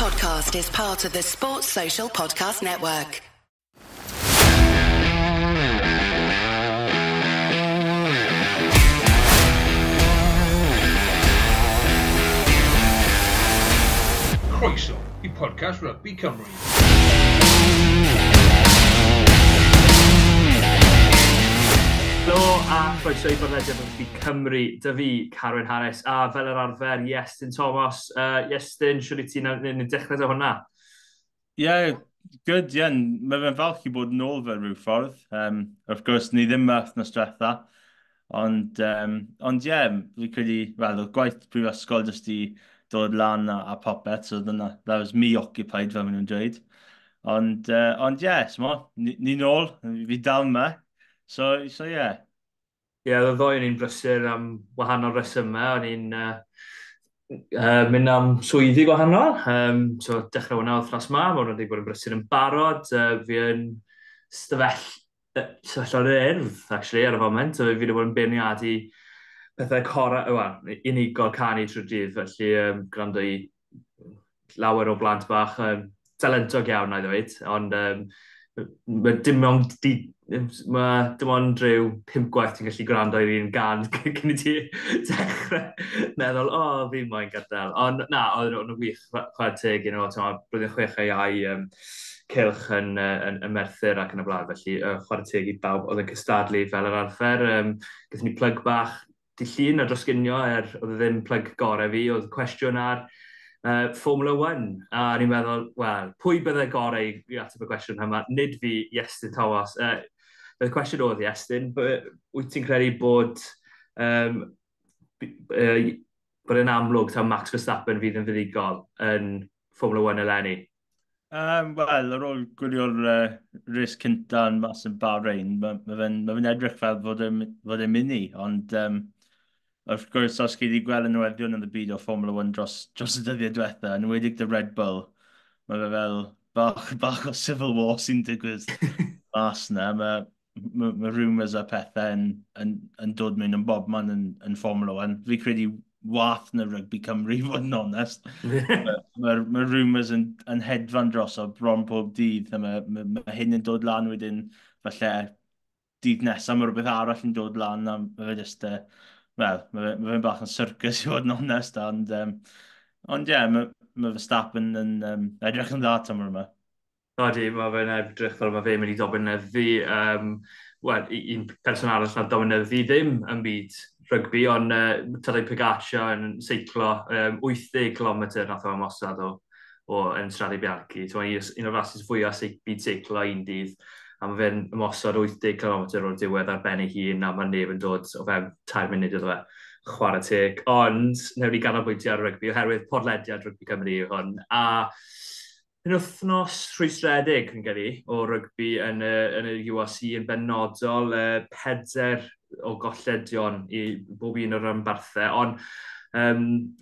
podcast is part of the Sports Social Podcast Network. Croeso i podcast Rugby Cymru. Helo a chroeso i bodlediad Rygbi Cymru, dy fi, Carwyn Harris, a fel yr arfer, Iestyn Thomas. Iestyn, siwr i ti'n dechrau dy hwnna? Ie, yeah, good, ie. Yeah. Mae fe'n falch i bod yn ôl fel rhyw ffordd. Wrth gwrs, ni ddim yma wythnos diwetha, ond ie, yeah, fi credu, wel, oedd gwaith prifysgol jyst i dod lan a popeth, so dyna, that was me occupied, fel maen nhw'n dweud. Ond ie, yeah, smo, ni nôl, fi dal yma. So yeah. Ie, yeah, oedd y ddoi o'n i'n brysur am wahanol resymau. O'n i'n mynd am swyddi gwahanol. So, dechrau hwnna wythnos ma, mae hwnna wedi bod yn brysur yn barod. Fi yn stafell o'r Urdd, actually, ar y foment. So, fi wedi bod yn beirniadu pethau cora, well, unigol canu trwy'r dydd, felly gwrando i lawer o blant bach, talentog iawn, na i ddweud, ond mae dim ond mae dim ond rhyw 5 gwaith ti'n gallu gwrando i'r un gan cyn i ti dechrau meddwl, o, oh, fi moyn gadael. Ond na, oedd nhw'n wych, chwarae teg, you know, blwyddyn 6 a iau cylch yn Merthyr ac yn y blaen, felly chwarae teg i bawb oedd yn cystadlu fel yr arfer. Gaethon ni plug bach di llun a dros ginio, oedd e ddim plug gorau fi, oedd cwestiwn ar Formula 1, a ni'n meddwl, wel, pwy bydde gorau i ateb y cwestiwn yma? Nid fi, Iestyn Thomas. Y cwestiwn oedd, Iestyn, wyt ti'n credu bod bod yn amlwg taw Max Verstappen fydd yn fuddugol yn Formula 1 eleni? Wel, ar ôl gwylio'r ras cynta yn mas yn Bahrain, mae ma fe'n ma fe edrych fel fod e'n mynd i, ond wrth gwrs, os chi wedi gweld y newyddion yn y byd o Formula 1 dros y dyddiau diwetha, yn enwedig dy Red Bull, mae fe fel bach o civil war sy'n digwydd mas na. Mae rumours a pethau yn dod mewn yn bob man yn Formula 1. Fi credu wath na Rugby Cymru, fod yn onest. Mae rumours yn hedfan dros o bron pob dydd, a mae hyn yn dod lan wedyn, falle dydd nesaf mae rhywbeth arall yn dod lan, a mae fe just... Wel, mae fe'n bach yn circus i fod yn onest, ond ie, yeah, mae Verstappen yn edrych yn dda tymor yma. Odi, mae fe'n edrych fel mae fe'n mynd i dominyddu. Wel, un person arall na dominyddu ddim yn byd rygbi, ond Tadej Pogacar yn seiclo 80 km nath o ymosod o yn Strade Bianchi. So, un o'r rasys fwyaf byd seiclo un dydd. A mae fe'n ymosod 80 km o'r diwedd ar ben ei hun, a mae neb yn dod o fewn 3 munud iddo fe, chwarae teg. Ond, newn ni ganolbwyntio ar rygbi, oherwydd podlediad Rygbi Cymru yw hwn. A penwythnos rhwystredig, yn credu, o rygbi yn y URC yn benodol, 4 o golledion i bob un o'r rhanbarthau, ond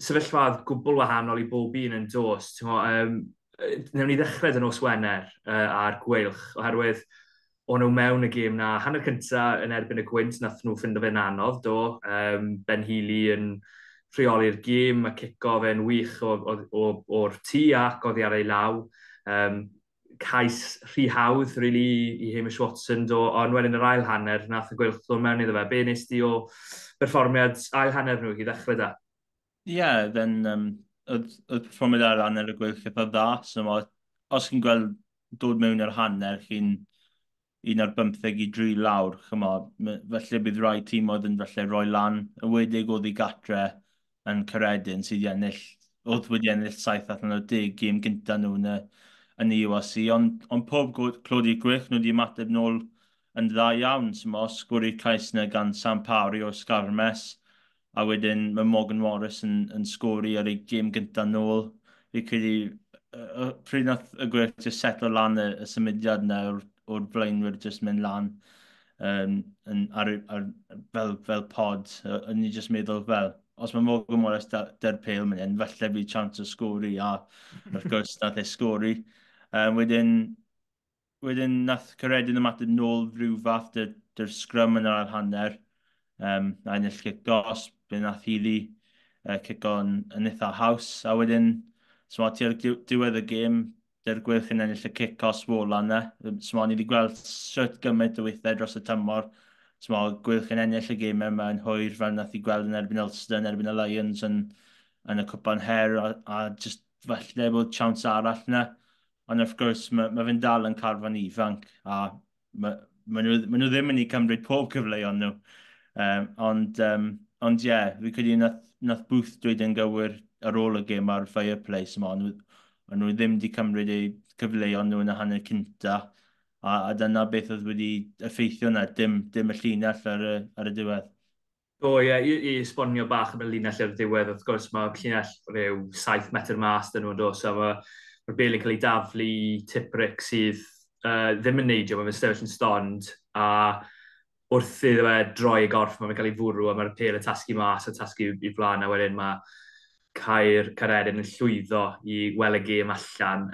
sefyllfa gwbl wahanol i bob un yn dost. Newn ni ddechrau dy nos Wener ar Gweilch, oherwydd o'n nhw mewn y gêm na, hanner cynta yn erbyn y gwynt, nath nhw ffindo fe'n anodd, do. Ben Healy yn rheoli'r gêm, a cico fe'n wych o'r tŷ ac oddi ar ei law. Cais rhy hawdd, really, i Hamish Watson, do, ond wedyn yr ail hanner, nath y Gweilch ddod mewn iddo fe. Be nes di o berfformiad ail hanner nhw i ddechrau da? Ie, yeah, then, oedd perfformiad ail hanner y Gweilch eitha dda, so os chi'n gweld dod mewn i'r hanner, chi'n 1-15 i 3 lawr, chymod, felly bydd rai tîmoedd yn felly roi lan, enwedig oedd i gatre yn Caeredin sydd ennill, oedd wedi ennill 7 allan o 10 gêm gynta nhw yn y URC, ond pob clod i'r Gweilch, nhw wedi ymateb nôl yn dda iawn, so sgwri'r cais yna gan Sam Parry o Sgarmes, a wedyn mae Morgan Morris yn sgori ar ei gêm gynta nôl. Fi credu, pryd nath y Gweilch jyst setlo lan y symudiad yna o'r blaenwyr jyst mynd lan fel pod. O'n i jyst meddwl, fel, os mae Morgan Morris dy'r pêl mynd hyn, falle bydd chance o sgori, a wrth gwrs nath e sgori. Wedyn nath Caeredin ymateb nôl rhyw fath dy'r scrum yn yr ail hanner, a ennill cic gosb, be nath Healy cico yn eitha haws, a wedyn So, tua'r diwedd y gêm, dy'r Gweilch yn ennill y cic cosb ola yna. So, ni wedi gweld sut gymaint o weithiau dros y tymor. So, Gweilch yn ennill y gêm yma yn hwyr fel nath i gweld yn erbyn Ulster, yn erbyn y Lions yn y Cwpan Her, a just falle bod chance arall yna. Ond wrth gwrs, mae fe'n dal yn carfan ifanc, a ma nhw ddim yn ei cymryd pob cyfleon nhw. Ond ie, yeah, fi credu nath Booth dweud yn gywir ar ôl y gêm ar Fireplace yma, ond nhw ddim wedi cymryd eu cyfleon nhw yn y hanner cynta. A dyna beth oedd wedi effeithio yna, dim y llinell ar y diwedd. O ie, i esbonio bach am y linell ar y diwedd, wrth gwrs mae llinell rhyw 7 metr mas dyn nhw'n dod, so mae'r bel yn cael ei daflu i Tipuric sydd ddim yn neidio, mae'n sefyll yn stond, a wrth iddo fe droi y gorff, mae'n cael ei fwrw, a mae'r pel yn tasgu mas a tasgu i flaen, a wedyn mae Caeredin yn llwyddo i weld y gêm allan.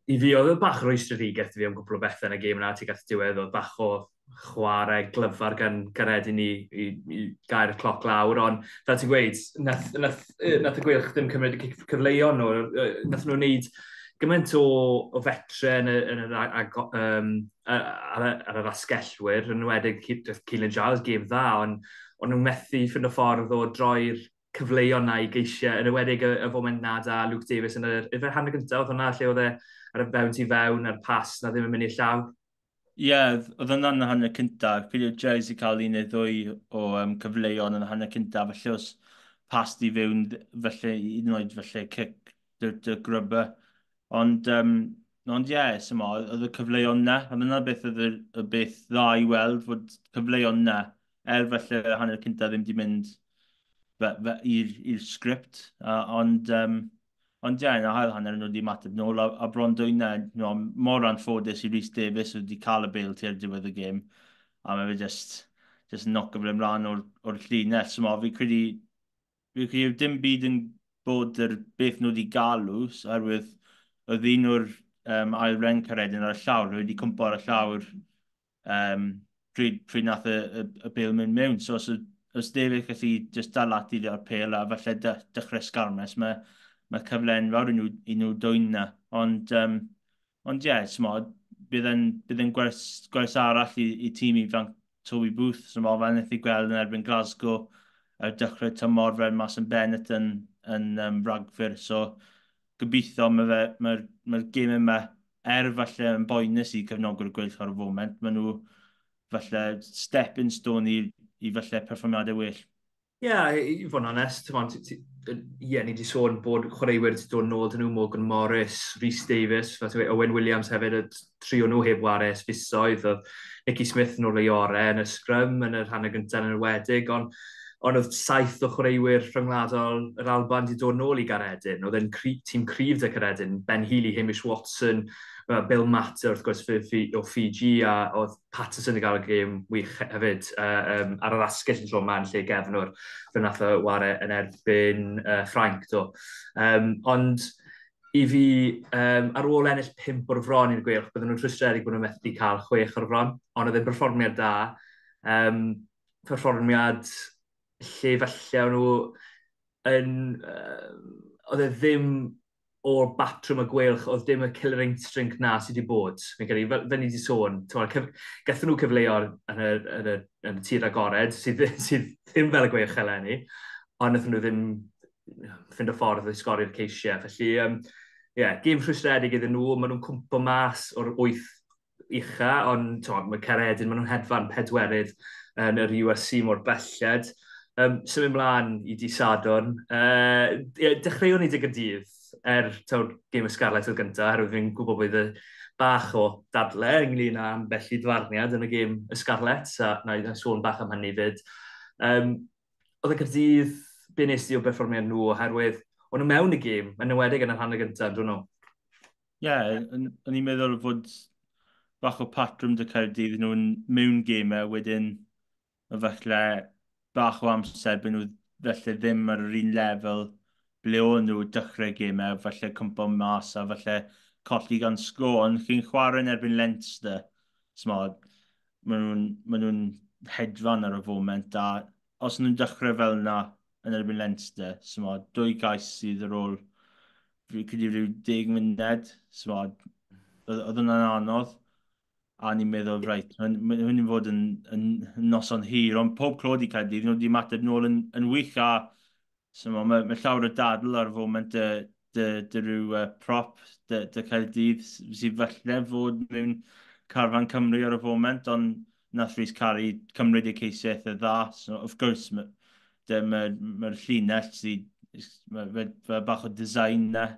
I fi, oedd bach o rwystredigaeth fi am gwbl o bethau yn y gêm yna, tuag at y diwedd, oedd bach o chwarae glyfar gan Caeredin i gau'r cloc lawr, ond fel ti'n gweud, nath y Gweilch ddim cymryd y cyfleon nhw, nath nhw wneud gymaint o fetre yn y, yn yr, um, ar, ar yr asgellwyr, yn enwedig Keelan Giles, gêm dda, ond nhw'n methu ffindo ffordd o droi'r cyfleon na i geisiau, yn enwedig y foment na da Luke Davies yn yr hanner gyntaf, oedd hwnna lle oedd e ar y fewn tu fewn, a'r pas na ddim yn mynd i'r llaw. Ie, yeah, oedd hwnna'n y hanner cyntaf. Credu oedd Giles i cael un neu ddwy o cyfleon yn y hanner cyntaf. Felly os pas di fewn, felly un oed felly cic dy grubber. Ond ie, yeah, oedd y cyfleon na. Oedd yna beth oedd y beth dda i weld, fod cyfleon na, er felly hanner cyntaf ddim di mynd i'r sgript. Ond ie, yn y ail hanner nhw wedi ymateb nôl, a bron dwy na, no, mor anffodus i Rhys Davies wedi cael y bêl tua'r diwedd y gêm. A mae fe just knock fe ymlaen o'r llinell. So fi credu dim byd yn bod yr beth nhw wedi galw, oherwydd oedd un o'r ail reng Caeredin ar y llawr, wedi cwmpo ar y llawr pryd nath y bêl mynd mewn. So os David gallu just dal ati ar pêl a falle dechrau sgarmes, mae cyfle enfawr i nhw dwyn na. Ond ie, yeah, bydd yn gwers arall i tîm ifanc Toby Booth. So, fel wnaeth i gweld yn erbyn Glasgow ar dechrau tymor fel mas yn Bennett yn Ragfyr. So, gobeithio mae'r gêm yma, er falle yn boenus i cefnogwyr Gweilch ar y foment, maen nhw falle stepping stone i falle perfformiadau well. Ie, yeah, i fod yn onest, ie, ni wedi sôn bod chwaraewyr wedi dod nôl dyn nhw, Morgan Morris, Rhys Davies, Owen Williams hefyd, y tri o nhw heb ware ers fisoedd, oedd Nicky Smith nôl ei orau yn y sgrym yn yr hanner gyntaf yn enwedig, ond oedd saith o chwaraewyr rhyngwladol yr Alban wedi dod nôl i Gaeredin. Oedd e'n tîm cryf 'da Caeredin, Ben Healy, Hamish Watson, Bill Mata wrth gwrs o Fiji, a oedd Patterson yn gael y gêm wych hefyd ar yr asgell yn tro yma yn lle gefnwr fe nath o ware yn erbyn Ffrainc. Do. Ond i fi, ar ôl ennill 5 o'r fron i'r Gweilch, bydden nhw'n rhwystredig bod nhw'n methu cael 6 o'r fron, ond oedd e'n perfformiad da. Perfformiad lle falle o'n nhw yn... Oedd e ddim o'r batrwm y Gweilch, oedd dim y killer instinct na sydd wedi bod. Fi'n credu, fel ni wedi sôn, gathon nhw cyfleoedd yn y tir agored, sydd ddim fel y Gweilch eleni, ond wnaethon nhw ddim ffind o ffordd i sgorio'r ceisiau. Felly, yeah, gêm rhwystredig iddyn nhw, maen nhw'n cwmpo mas o'r wyth ucha, ond mae Caeredin, maen nhw'n hedfan pedwerydd yn yr URC mor belled. Symud ymlaen i di Sadwrn. Dechreuwn ni 'da Gaerdydd, er taw'r gêm y Scarlets oedd gyntaf, oherwydd fi'n gwybod bod y bach o dadle ynglyn â ambell i dfarniad yn y gêm y Scarlets, a na i sôn bach am hynny fyd. Oedd y Caerdydd, be nes di o berfformiad nhw, oherwydd o'n nhw mewn y gêm, yn enwedig yn yr hanner gyntaf, dyn nhw? Ie, yeah, o'n i'n meddwl fod bach o patrwm 'da Caerdydd nhw'n mewn gemau, wedyn falle bach o amser bod nhw felly ddim ar yr un lefel ble o'n nhw dechrau gemau, falle cwmpo mas a falle colli gan sgôr, ond chi'n chwarae yn erbyn Leinster, smod, maen nhw'n hedfan ar y foment, a os nhw'n dechrau fel yna yn erbyn Leinster. So, ma, 2 gais sydd ar ôl, fi credu, rhyw 10 munud. So, ma, oedd hwnna'n anodd. A ni'n meddwl, reit, hwn i'n fod yn noson hir, ond pob clod i Caerdydd, nhw wedi ymateb nôl yn wych a so, mae llawer o dadl ar foment dy rhyw prop dy Caerdydd sydd falle fod mewn carfan Cymru ar y foment, ond nath Rhys Carey cymryd eu ceisiau eitha dda. So, of course, mae'r ma llinell sydd, mae bach o design na.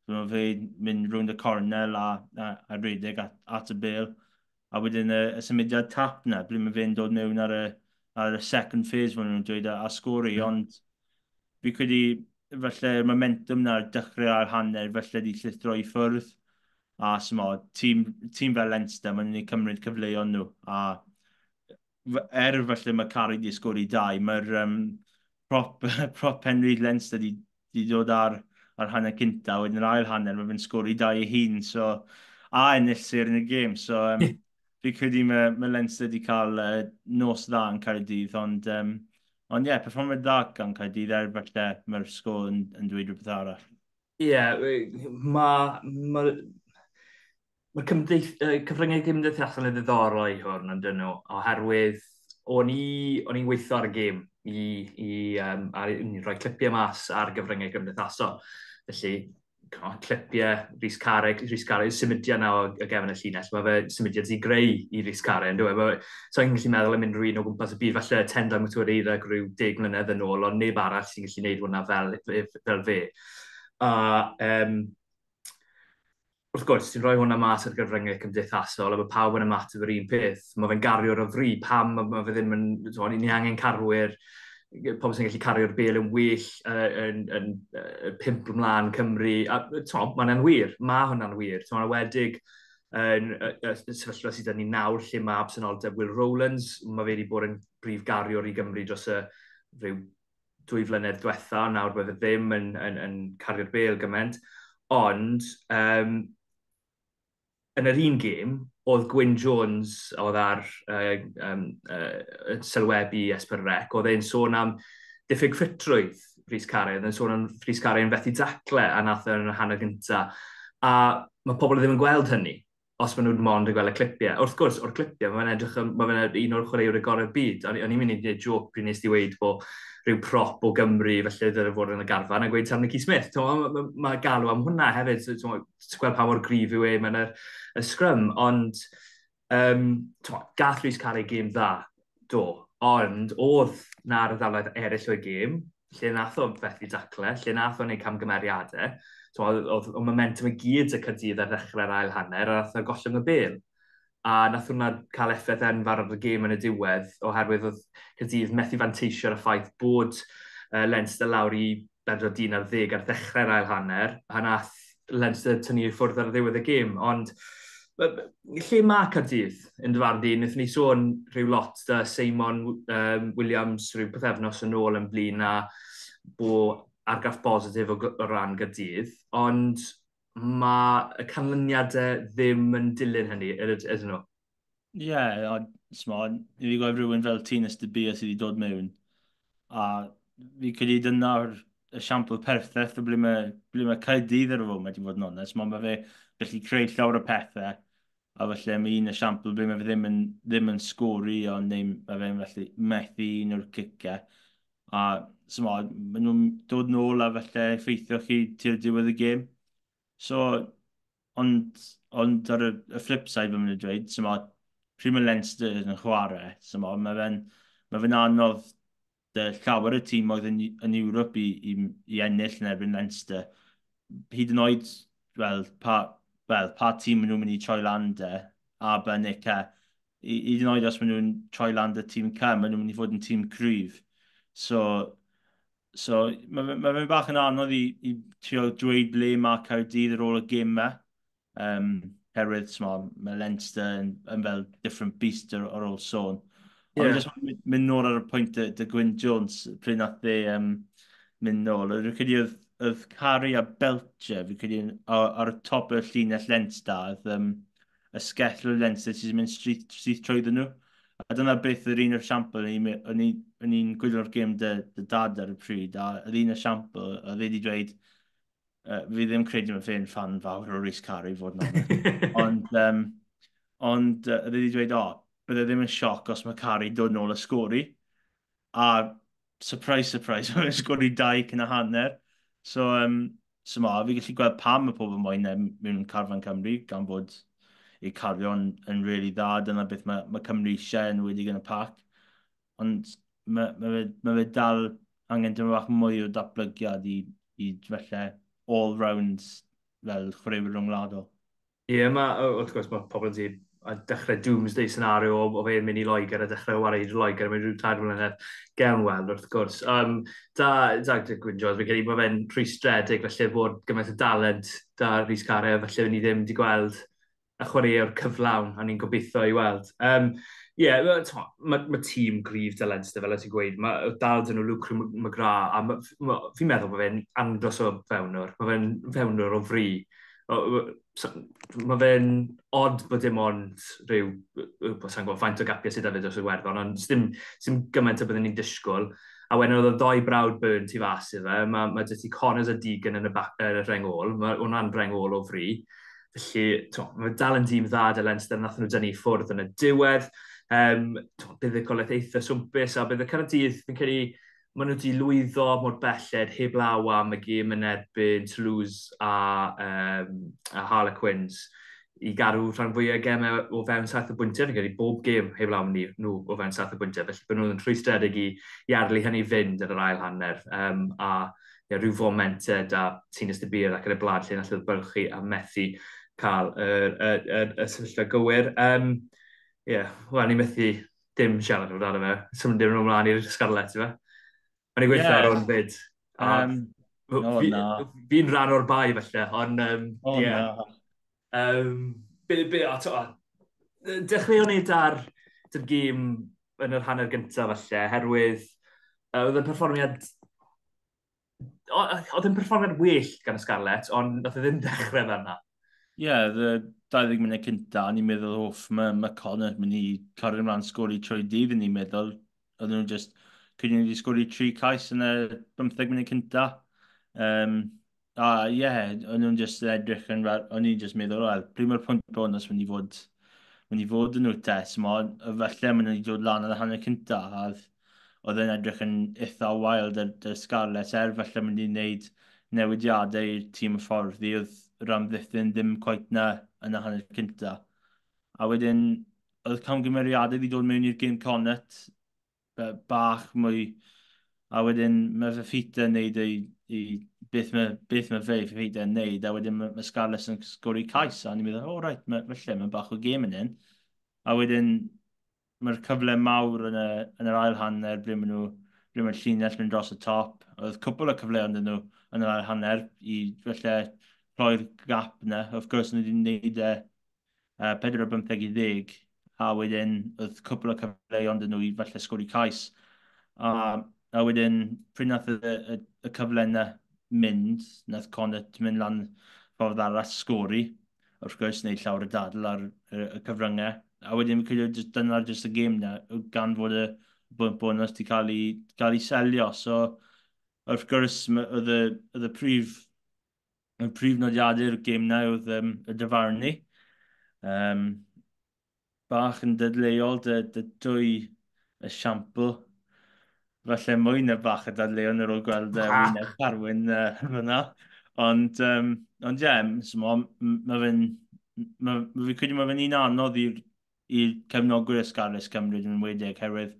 So, mae fe mynd rownd y cornel a redeg at y bêl. A wedyn y symudiad tap na, ble mae fe'n dod mewn ar y second phase, maen nhw'n dweud, a sgori. Ond fi credu felly'r momentum na'r dechrau ar hanner felly di llithro i ffwrdd. A smo, tîm fel Leinster, maen nhw'n cymryd cyfleon nhw. A felly mae Carey di sgori 2, mae'r prop Henry Leinster di dod ar hanner cynta, wedyn yr ail hanner mae fe'n sgori 2 ei hun, so, a ennill sêr yn y gêm. So, fi credu mae Leinster di cael nos dda yn Caerdydd, ond ie, yeah, perfformiad dda gan Caerdydd er falle mae'r sgôr yn dweud rhywbeth arall. Ie, yeah, mae Mae'r cyfryngau cymdeithasol yn ddiddorol i hwn, ond dyn nhw, oherwydd o'n i'n weithio ar y gêm i rhoi clipiau mas ar gyfryngau cymdeithasol. Felly, clipiau Rhys Carey, symudiad na o gefn y llinell, mae fe symudiad i greu i Rhys Carey, yn dweud. So i'n gallu meddwl am unrhyw un o gwmpas y byd, falle Tendai Mtawarira rhyw 10 mlynedd yn ôl, ond neb arall sy'n gallu gwneud hwnna fel fe. A wrth gwrs, ti'n rhoi hwnna mas ar gyfryngau cymdeithasol, a mae pawb yn ymateb yr un peth. Mae fe'n gariwr o fri, pam mae fe ddim yn... Ni angen carwyr, pobl sy'n gallu cario'r bêl yn well, yn 5 mlaen Cymru. A, mae hwnna'n wir, mae hwnna'n wir. Mae'n awedig yn y sefyllfa sydd 'da ni nawr, lle mae absenoldeb Will Rowlands, mae fe wedi bod yn brif gariwr i Gymru dros y rhyw 2 flynedd diwetha, nawr mae fe ddim yn cario'r bêl gymaint. Ond, yn yr un gêm, oedd Gwyn Jones, oedd ar sylwebu S4C, oedd e'n sôn am diffyg ffitrwydd Rhys Carey, oedd e'n sôn am Rhys Carey yn fethu dacle a nath e'n y hanner gynta. A mae pobl ddim yn gweld hynny, os maen nhw'n mond yn gweld y clipiau. Wrth gwrs, o'r clipiau, mae'n edrych, mae fe'n un o'r chwaraewyr y gorau'r byd. O'n i'n mynd i gwneud joke pryd nes di weud bod rhyw prop o Gymru, felly dyle fod yn y garfan, a gweud Sam Nicky Smith. Mae galw am hwnna hefyd, so, ti'n gweld pa mor gryf yw e mewn y scrum, ond gath Rhys Carey gêm dda, do, ond oedd na ardaloedd eraill o'i gêm, lle nath o fethu dacle, lle nath o wneud camgymeriadau, oedd o momentum i gyd y Caerdydd ar ddechrau'r ail hanner, a nath o gollwng y bêl. A nath hwnna cael effaith enfawr ar y gêm yn y diwedd, oherwydd oedd Caerdydd methu fanteisio ar y ffaith bod Leinster lawr i 4 dyn ar 10 ar ddechrau'r ail hanner, a nath Leinster tynnu i ffwrdd ar ddiwedd y gêm. Ond lle mae Caerdydd yn dy farn di? Wnaethon ni sôn rhyw lot da Simon Williams rhyw pythefnos yn ôl yn blin a bo argraff bositif o ran Gaerdydd, ond mae y canlyniadau ddim yn dilyn hynny, ydyn nhw? Ie, yeah, i fi gweld rhywun fel Tinus de Beer sydd wedi dod mewn, a fi credu dyna'r esiampl perffaith o ble mae Caerdydd ar y foment, i fod yn onest. Mae fe gallu creu llawer o pethau, a felly mae un esiampl ble mae fe ddim yn sgori, ond neu mae fe'n felly methu un o'r ciciau. A maen nhw'n dod nôl a felly effeithio chi tu'r diwedd y gêm. So, ond ar y flip side, fe maen nhw'n dweud, so, pryd mae Leinster yn chwarae, so, mae fe'n anodd llawer y tîm oedd yn Ewrop i ennill yn erbyn Leinster. Hyd yn oed, wel, pa tîm maen nhw'n mynd i troi lan de, Aber neu C. Hyd yn oed os maen nhw'n troi lan de tîm C, maen nhw'n mynd i fod yn tîm cryf. So mae fe'n bach yn anodd i trio dweud ble mae Caerdydd ar ôl y gêm yma. Herwydd, mae Leinster yn fel different beast ar ôl sôn. Yeah. Ond jyst mynd nôl ar y pwynt dy Gwyn Jones, pryd nath e mynd nôl. Rwy'n credu oedd Carey a Belcher, fi'n credu ar y top y llinell Leinster, oedd y sgell o Leinster sy'n mynd syth trwydden nhw. A dyna beth yr un esiampl, o'n i'n gwylio'r gêm dy dad ar y pryd, a yr un esiampl, oedd e wedi dweud, fi ddim credu mae fe'n fan fawr o Rhys Carey fod yn onest. Ond oedd e wedi dweud, o, bydde ddim yn sioc os mae Carey dod nôl y sgori. A surprise, surprise, mae'n sgori 2 cyn y hanner. So ma, fi gallu gweld pam y pobl moyn e mewn carfan Cymru, gan fod ei cario'n yn really dda, dyna beth mae Cymru eisiau yn wedi yn y pac. Ond mae fe dal angen dim bach mwy o datblygiad i falle all-round fel chwaraewyr rhwngwladol. Ie, yeah, wrth gwrs mae pobl yn dweud a dechrau doomsday scenario o fe'n mynd i Loegr a dechrau wario i Loegr mewn rhyw 3 mlynedd, gewn weld wrth gwrs. Da Gwyn Jones, fi'n credu bod fe'n rhwystredig felly bod gymaint o dalent da Rhys Carey, felly ni ddim wedi gweld y chwaraewr cyflawn a ni'n gobeithio i weld. Ie, yeah, mae tîm gryf da Leinster, fel ti'n gweud. Mae dal dyn nhw Luke McGrath, a fi'n meddwl bod fe'n andros o fewnwr. Mae fe'n fewnwr o fri. Mae fe'n odd bod dim ond rhyw, sa'n gwybod, faint o gapiau sydd 'da fe dros Iwerddon, ond dim gymaint o byddwn ni'n disgwyl. A wedyn oedd y ddoi brawd Byrne tu fas iddo fe, mae 'da ti Connors a Deegan yn y rheng ôl, mae hwnna'n rheng ôl o fri. Felly, to, mae dal yn dîm dda dy Leinster, nath nhw dynnu ffwrdd yn y diwedd. Buddugoliaeth eitha swmpus, a bydd y Caerdydd, fi'n credu, maen nhw wedi lwyddo mor belled heblaw am y gêm yn erbyn Toulouse a Harlequins i gadw rhan fwyaf gemau o fewn 7 o bwyntiau. Fi'n credu bob gêm heblaw am nhw o fewn 7 o bwyntiau. Felly bod nhw'n rhwystredig i adael i hynny fynd yn yr ail hanner. A yeah, rhyw fomentau da Tinus de Beer ac yn y blaen lle nath bylchu a methu cael y sefyllfa gywir. Yeah, wel, ni methu dim siarad amdano fe. Symud dim ymlaen i'r Scarlets, i fe. O'n i'n gweithio ar hwn fyd. Oh, na. Fi'n rhan o'r bai felly, ond oh, yeah. Na. Dechreuon ni da'r gêm yn yr hanner gyntaf falle, herwydd oedd yn perfformiad well gan y Scarlets, ond nath e ddim dechrau fel yna. Ie, yeah, y 20 munud cynta, o'n i'n meddwl, off, mae Connacht mynd i cario ymlaen sgori trwy dydd, o'n i'n meddwl. Oedden nhw just, cyn nhw wedi sgori 3 cais yn y 15 munud cynta. A ie, yeah, o'n nhw'n just edrych yn fel, o'n i'n just meddwl, wel, pryd mae'r pwynt bonus mynd i fod yn nhw tes, mo, falle maen nhw wedi dod lan yn y hanner cynta, a oedd e'n edrych yn eitha wild y Scarlets, er falle mynd i wneud newidiadau i'r tîm y ffordd, oedd yr amddiffyn ddim cweit na yn y hanner cynta. A wedyn, oedd camgymeriadau wedi dod mewn i'r gêm Connacht, bach mwy, a wedyn mae Fifita yn neud ei beth mae fe Fifita yn neud, a wedyn mae Scarlets yn sgori cais, a ni'n meddwl, o oh, reit, felly mae bach o gêm yn hyn. A wedyn mae'r cyfle mawr yn yr ail hanner, ble mae'r llinell mynd dros y top. Oedd cwpl o cyfleoedd yn nhw yn yr ail hanner i felly cloi'r gap yna. Of course, nhw wedi gwneud e 4 o 15 i 10, a wedyn oedd cwpl o cyfleoedd yn nhw i falle sgori cais. A wedyn, pryd nath y cyfle yna mynd, nath Connacht mynd lan ffordd arall sgori, wrth gwrs, wneud llawer o dadl ar y cyfryngau. A wedyn, fi'n credu dyna'r just y gêm na, gan fod y bwynt bonus wedi cael ei selio. So, wrth gwrs, oedd y prif nodiadau'r gêm na oedd y dyfarnu. Bach yn dadleuol dy dwy esiampl. Falle mwy na bach y dadleuon ar ôl gweld wyneb Carwyn fyna. Ond ie, yeah, mae fe'n... Ma fi credu mae fe'n un anodd i'r cefnogwyr y Scarlets Cymru yn enwedig, herwydd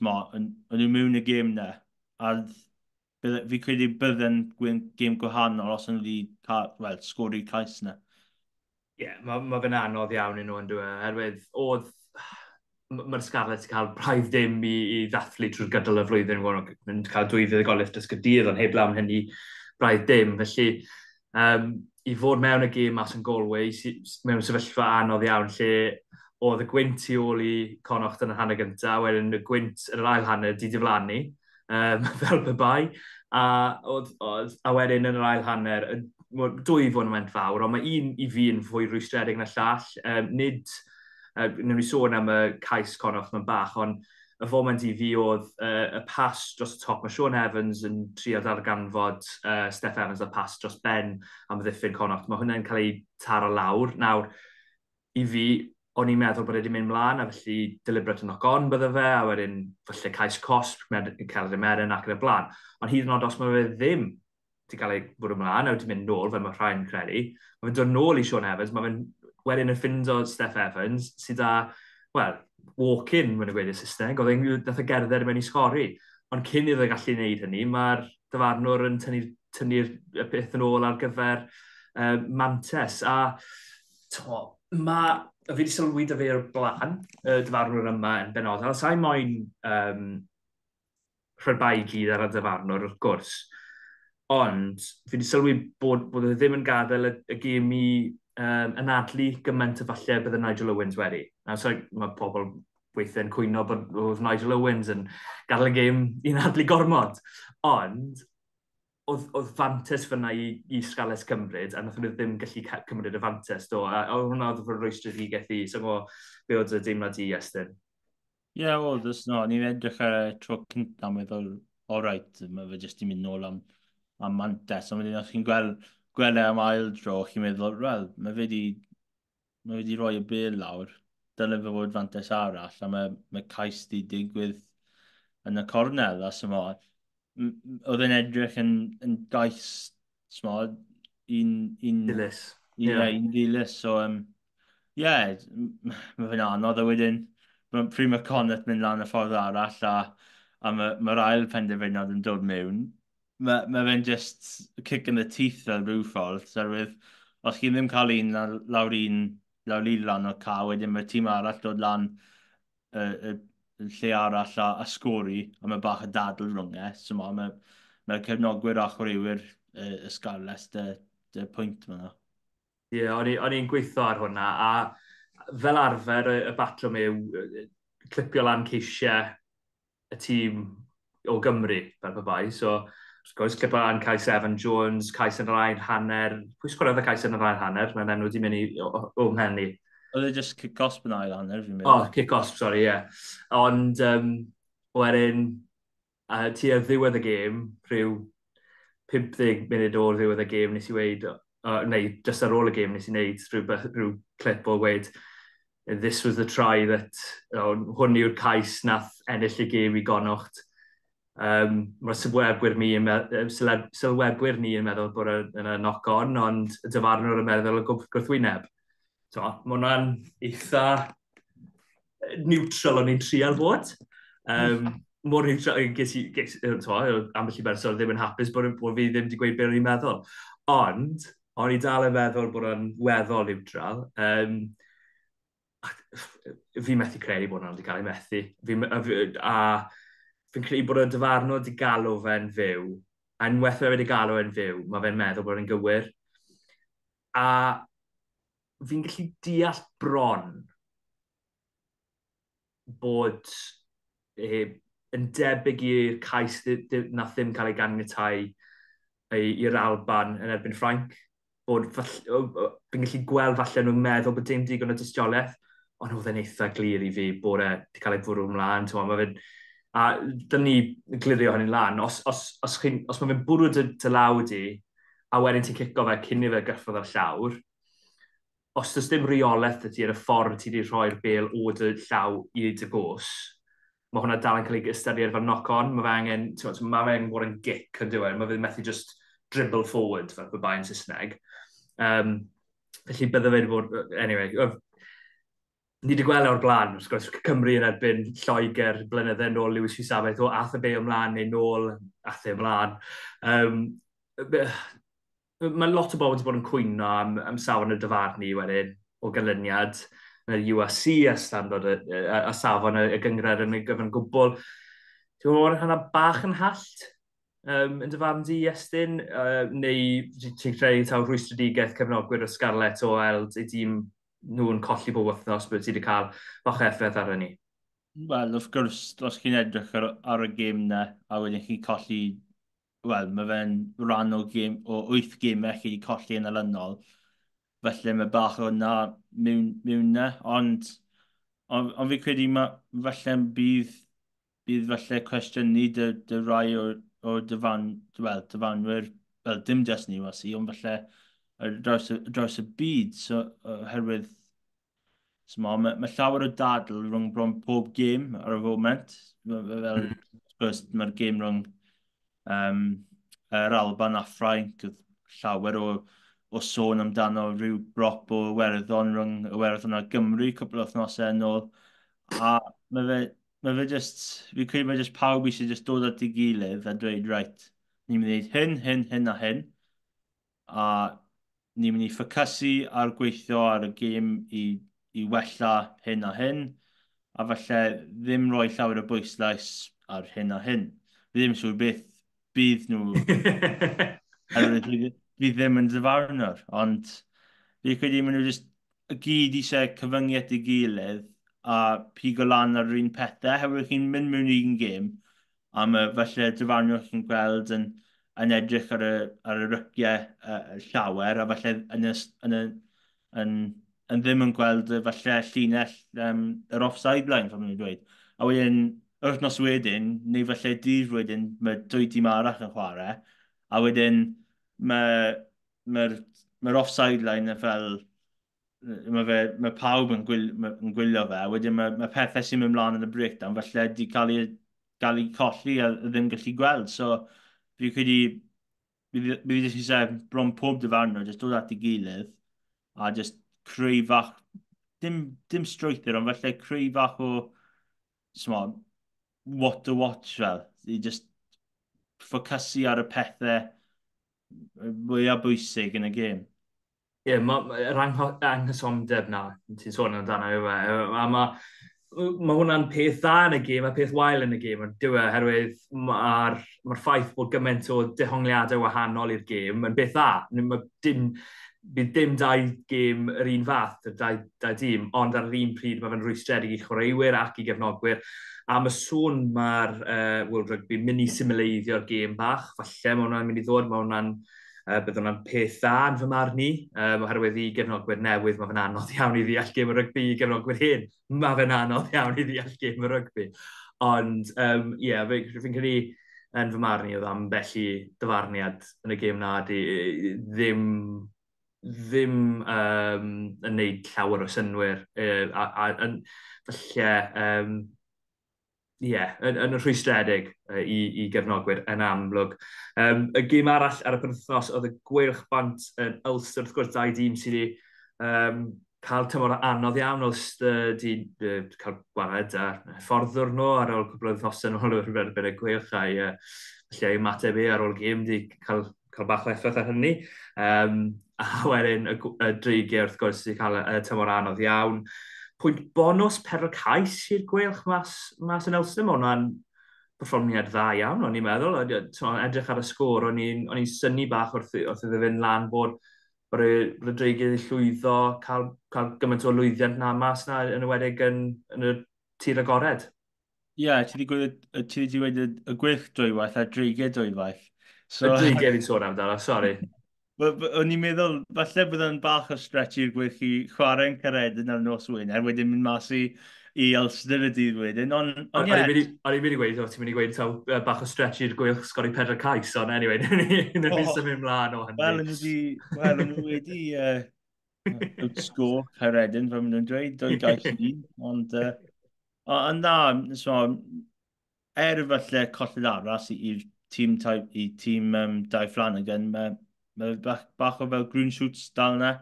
o'n nhw mewn y gêm na, a fi credu bydde'n gêm gwahanol os o'n nhw wedi cael, well, sgori cais na. Ie, yeah, mae fe'n anodd iawn i nhw yn dweud, herwydd oedd mae'r Scarlets cael braidd dim i ddathlu trwy'r gydol y flwyddyn, nhw'n cael dwy fuddugoliaeth dros Gaerdydd, ond heb lawn hynny braidd dim. Felly, i fod mewn y gêm mas yn Galway, mewn sefyllfa anodd iawn, lle oedd y gwynt tu ôl i Connacht yn y hanner gyntaf, wedyn y gwynt yn yr ail hanner di diflannu, fel pe bai, a wedyn yn yr ail hanner, dwy foment fawr, ond mae un i fi yn fwy rwystredig na llall. Nid Wnawn ni sôn am y cais Connacht mewn bach, ond y foment i fi oedd y pas dros y top. Mae Sean Evans yn trio darganfod Steff Evans a pas dros ben am ddiffyn Connacht. Mae hwnna'n cael ei taro lawr. Nawr, i fi, o'n i'n meddwl bod e wedi mynd mlaen, a felly deliberate knock on bydde fe, a wedyn falle cais cosp, cael ei meren ac yn y blaen. Ond hyd yn oed os mae fe ddim wedi cael ei bwrw ymlaen, a wedi mynd nôl, fel mae rhai'n credu, mae fe'n dod nôl i Sean Evans, mae fe'n wedyn yn ffindo Steff Evans, sydd â, wel, walk-in, mae'n gweud y Saesneg, oedd e'n nath e gerdded mewn i sgori. Ond cyn iddo gallu gwneud hynny, mae'r dyfarnwr yn tynnu'r tynnu peth yn ôl ar gyfer mantes. A to, mae, fi wedi sylwi 'da fe o'r blaen, y dyfarnwr yma yn benodol. Sa'i moyn rhoi'r bai i gyd ar y dyfarnwr, wrth gwrs. Ond fi wedi sylwi bod e ddim yn gadael y gêm i anadlu gymaint o falle bydde Nigel Owens wedi. Nawr, so, mae pobl weithiau'n cwyno bod oedd Nigel Owens yn gadael y gêm i anadlu gormod. Ond oedd fantes fyna i Scarlets cymryd, a nath nhw ddim gallu cymryd y fantes, do. A oedd hwnna oedd fy rwystredigaeth i, so be oedd y deimlad i, Estyn? Ie, yeah, wel, dys no, ni'n edrych ar y tro cyntaf, meddwl, all right, mae fe jyst i mynd nôl am mantes, ond wedyn os chi'n gweld e am ail dro, chi'n meddwl, wel, mae fe di rhoi y bel lawr, dyle fe fod fantes arall, a mae cais di digwydd yn y cornel, a symo, oedd e'n edrych yn gais, smo, un Dilys. Ie, yeah. Un dilys, so, yeah, mae fe'n anodd, a wedyn, pryd mae Connacht mynd lan y ffordd arall, a mae'r ma ail penderfyniad yn dod mewn, mae fe'n just kick in the teeth fel rhyw ffordd, oherwydd os chi ddim cael un lawr un, lawr un lan o'r ca, wedyn mae'r tîm arall dod lan y lle arall a sgori, a mae bach o dadl rhwng e. So mae cefnogwyr a chwaraewyr y Scarlets dy pwynt yma. Ie, yeah, o'n i'n gweithio ar hwnna, a fel arfer y batrwm yw clipio lan ceisiau y tîm o Gymru, fel pe bai. So, wrth gwrs, clipio lan cais Evan Jones, cais yn yr ail hanner. Pwy sgoriodd y cais yn yr ail hanner? Mae'n enw wedi mynd i o mhen i. Oedd e just cic gosb yn ail hanner, fi'n meddwl. Oh, cic gosb, sorry, ie. Yeah. Ond, wedyn, tua ddiwedd y gêm, rhyw 50 munud o'r ddiwedd y gêm, nes i weid, neu just ar ôl y gêm, nes i wneud rhyw clip o weid, "This was the try that", oh, hwn yw'r cais nath ennill y gêm i Gonnocht. Mae'r sylwebwyr ni yn meddwl bod yna knock-on, ond y dyfarnwr yn meddwl y gwrthwyneb. So, mae hwnna'n eitha neutral o'n i'n trial fod. Mor neutral, ges i, to, ambell i berson ddim yn hapus bod fi ddim wedi gweud beth o'n i'n meddwl. Ond, o'n i dal yn meddwl bod o'n weddol neutral. Fi methu credu bod hwnna wedi cael ei methu. A fi'n credu bod y dyfarnwr wedi galw fe'n fyw, a unwaith fe wedi galw fe'n fyw, mae fe'n meddwl bod e'n gywir. A fi'n gallu deall bron bod yn debyg i'r cais nath ddim cael ei ganiatau i'r Alban yn erbyn Ffrainc. Bod fi'n gallu gweld falle nhw'n meddwl bod dim digon o dystiolaeth, ond oedd e'n eitha glir i fi bod e wedi cael ei fwrw ymlaen. Mae fe'n, a dyn ni glirio hynny'n lan. Os mae fe'n bwrw dy law di, a wedyn ti'n cico fe cyn i fe gyffwrdd ar llawr, os does dim reolaeth y ti ar y ffordd ti wedi rhoi'r bel o dy llaw i dy gos, mae hwnna dal yn cael ei ystyried fel knock-on. Mae fe angen bod yn gic yn diwedd. Mae fe methu just dribble forward fel pe bai yn Saesneg. Felly bydde fe wedi bod. Anyway, ni wedi gweld o'r blaen, wrth gwrs, Cymru yn erbyn Lloegr blynydde nôl, Louis Rees-Zammit, o ath y bêl ymlaen neu nôl, ath e ymlaen. Mae lot o bobl wedi bod yn cwyno am safon y dyfarnu wedyn o ganlyniad yn yr URC a standard a safon y gynghrair yn y gyfan gwbl. Ti'n gwybod bod hwnna bach yn hallt yn dy farn di, Iestyn? Neu ti'n credu taw rhwystredigaeth cefnogwyr o Scarlets o weld ei dîm nhw'n colli bob wythnos bod ti wedi cael bach o effaith ar hynny? Wel, wrth gwrs, os chi'n edrych ar y gêm na, a wedyn chi'n colli, wel, mae fe'n rhan o wyth gemau chi wedi colli yn olynol. Felly mae bach o na mewn na, ond Ond fi credu ma, falle bydd falle cwestiynu dy rai o'r well, dyfanwyr, wel, dim just ni wasi, ond falle ar draws y byd, so, oherwydd so, mae llawer o dadl rhwng bron pob gêm ar y foment. Fel, wrth gwrs, mae'r gêm rhwng yr Alban a Ffrainc, oedd llawer o sôn amdano rhyw brop o Iwerddon rhwng Iwerddon a Gymru cwpl o wythnosau yn ôl. A mae fe just, fi credu mae just pawb eisiau just dod at ei gilydd a dweud, "Right, ni'n mynd i wneud hyn, hyn, hyn a hyn." A ni'n mynd i ffocysu ar gweithio ar y gêm i wella hyn a hyn, a falle ddim rhoi llawer o bwyslais ar hyn a hyn. Fi ddim yn siŵr beth bydd nhw, oherwydd fi ddim yn dyfarnwr, ond fi credu maen nhw just y gyd eisiau cyfyngu at ei gilydd a pigo lan ar yr un pethau, oherwydd chi'n mynd mewn un gêm, a mae falle dyfarnwr chi'n gweld yn edrych ar y ryciau llawer, a falle yn, y, yn, y, yn, yn ddim yn gweld y falle llinell yr offside line, fel maen nhw'n dweud. A wedyn, yr wythnos wedyn, neu falle dydd wedyn, mae dwy dîm arall yn chwarae, a wedyn mae'r mae offside line yn fel, mae pawb yn gwylio fe, a wedyn mae pethau sy'n mynd mlaen yn y breakdown, falle di cael ei colli a ddim gallu gweld. So, fi credu, fi jyst eisiau bron pob dyfarnwr, jyst dod at ei gilydd, a jyst creu fach, dim strwythur, ond falle creu fach o, smo, what to watch fel, i just ffocysu ar y pethau mwyaf bwysig yn y gêm. Ie, yeah, mae'r anghysondeb na, ti'n sôn amdano yw e. A mae hwnna'n peth dda yn y gêm a peth wael yn y gêm, dyw e, oherwydd mae'r ma ffaith bod gymaint o dehongliadau wahanol i'r gêm yn beth dda. Mae dim, bydd dim dau gêm yr un fath, y dau dîm, ond ar yr un pryd mae fe'n rwystredig i chwaraewyr ac i gefnogwyr. A mae sôn mae'r World Rugby mynd i symleiddio'r gêm bach, falle mae hwnna'n mynd i ddod, mae hwnna'n bydd hwnna'n peth dda yn fy marn i, oherwydd i gefnogwyr newydd mae fe'n anodd iawn i ddeall gêm y rygbi, i gefnogwyr hyn, mae fe'n anodd iawn i ddeall gêm y rygbi. Ond, ie, yeah, fi'n credu yn fy marn i oedd ambell i dyfarniad yn y gêm na di ddim yn neud llawer o synwyr. A falle, ie, yeah, yn rhwystredig i gefnogwyr yn amlwg. Y gêm arall ar y penwythnos oedd y Gweilch bant yn Ulster, wrth gwrs dau dîm sydd wedi cael tymor anodd iawn. Ulster wedi cael gwared ar hyfforddwr nhw ar ôl cwpl o wythnosau yn ôl yn erbyn y Gweilch a'i felly ei ymateb e ar ôl gêm wedi cael bach o effaith ar hynny. A wedyn y Dreigiau wrth gwrs wedi cael y tymor anodd iawn. Pwynt bonws pedwar cais i'r Gweilch mas yn Ulster. Mae hwnna'n perfformiad dda iawn, o'n i'n meddwl. Edrych ar y sgôr, o'n i'n synnu bach wrth iddo fynd lan bod y Dreigiau wedi llwyddo cael gymaint o lwyddiant na mas na, yn enwedig yn y tir agored. Ie, yeah, ti wedi dweud y Gweilch dwywaith a Dreigiau dwywaith. So, y Dreigiau fi'n sôn amdano, sori. O'n i'n meddwl, falle bydd yn bach o stretch i'r Gweilch i chwarae'n Caeredin ar nos Wener, wedyn mynd mas i Ulster y dydd wedyn. Ond ie. O'n i'n mynd i gweud, o, ti'n mynd i gweud taw, bach o stretch i'r Gweilch sgori pedwar cais, ond anyway, newn ni symud mlaen o hynny. Wel, nhw wedi outscore Caeredin, fel maen nhw'n dweud, 2 gais i 1, ond na, so, er falle colled arall i'r tîm, i tîm Dai Flanagan, mae bach o fel green shoots dal yna.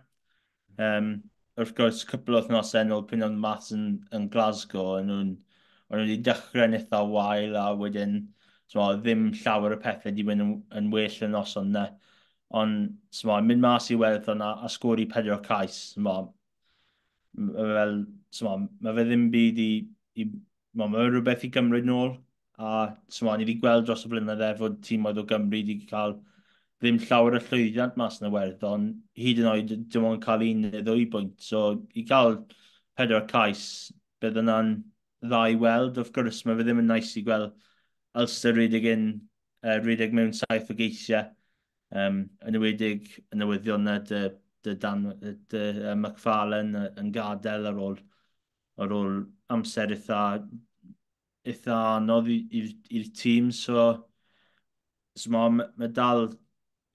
Wrth gwrs, cwpl o wythnosau yn ôl pryd oedd mas yn Glasgow, o'n nhw wedi dechrau'n eitha wael a wedyn so, ddim llawer o pethau wedi mynd yn well y noson na. Ond so, mynd mas i Iwerddon a sgori pedwar cais, so, fel, so, mae fe ddim byd i mae rhywbeth i gymryd nôl. A so, ni wedi gweld dros y blynydde fod tîmoedd o Gymru wedi cael ddim llawer o llwyddiant mas yn y Werddon, hyd yn oed dim ond cael 1 neu 2 bwynt. So i gael pedwar cais, bydd yna'n dda i weld. Wrth gwrs, mae fe ddim yn nice i gweld Ulster rhedeg mewn saith o geisiau. Yn enwedig y newyddion na dy, dy, Dan, dy McFarlane yn gadael ar ôl ar ôl amser eitha anodd i'r tîm. So mae dal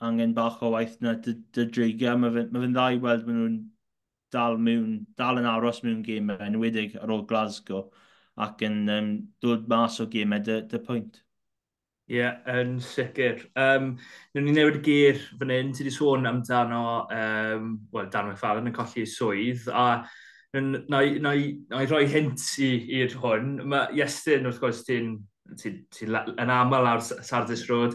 angen bach o waith na dy Dreigiau. Mae fe'n dda i weld maen nhw'n dal yn aros mewn gemau, enwedig ar ôl Glasgow, ac yn dod mas o gemau dy pwynt. Ie, yeah, yn sicr. Newn ni newid y gêr fan hyn. Ti wedi sôn amdano, well, Dan McFadden yn colli ei swydd, a na i roi hint i'r hwn. Mae Iestyn, wrth gwrs, ti'n ti, ti yn aml ar Sardis Road.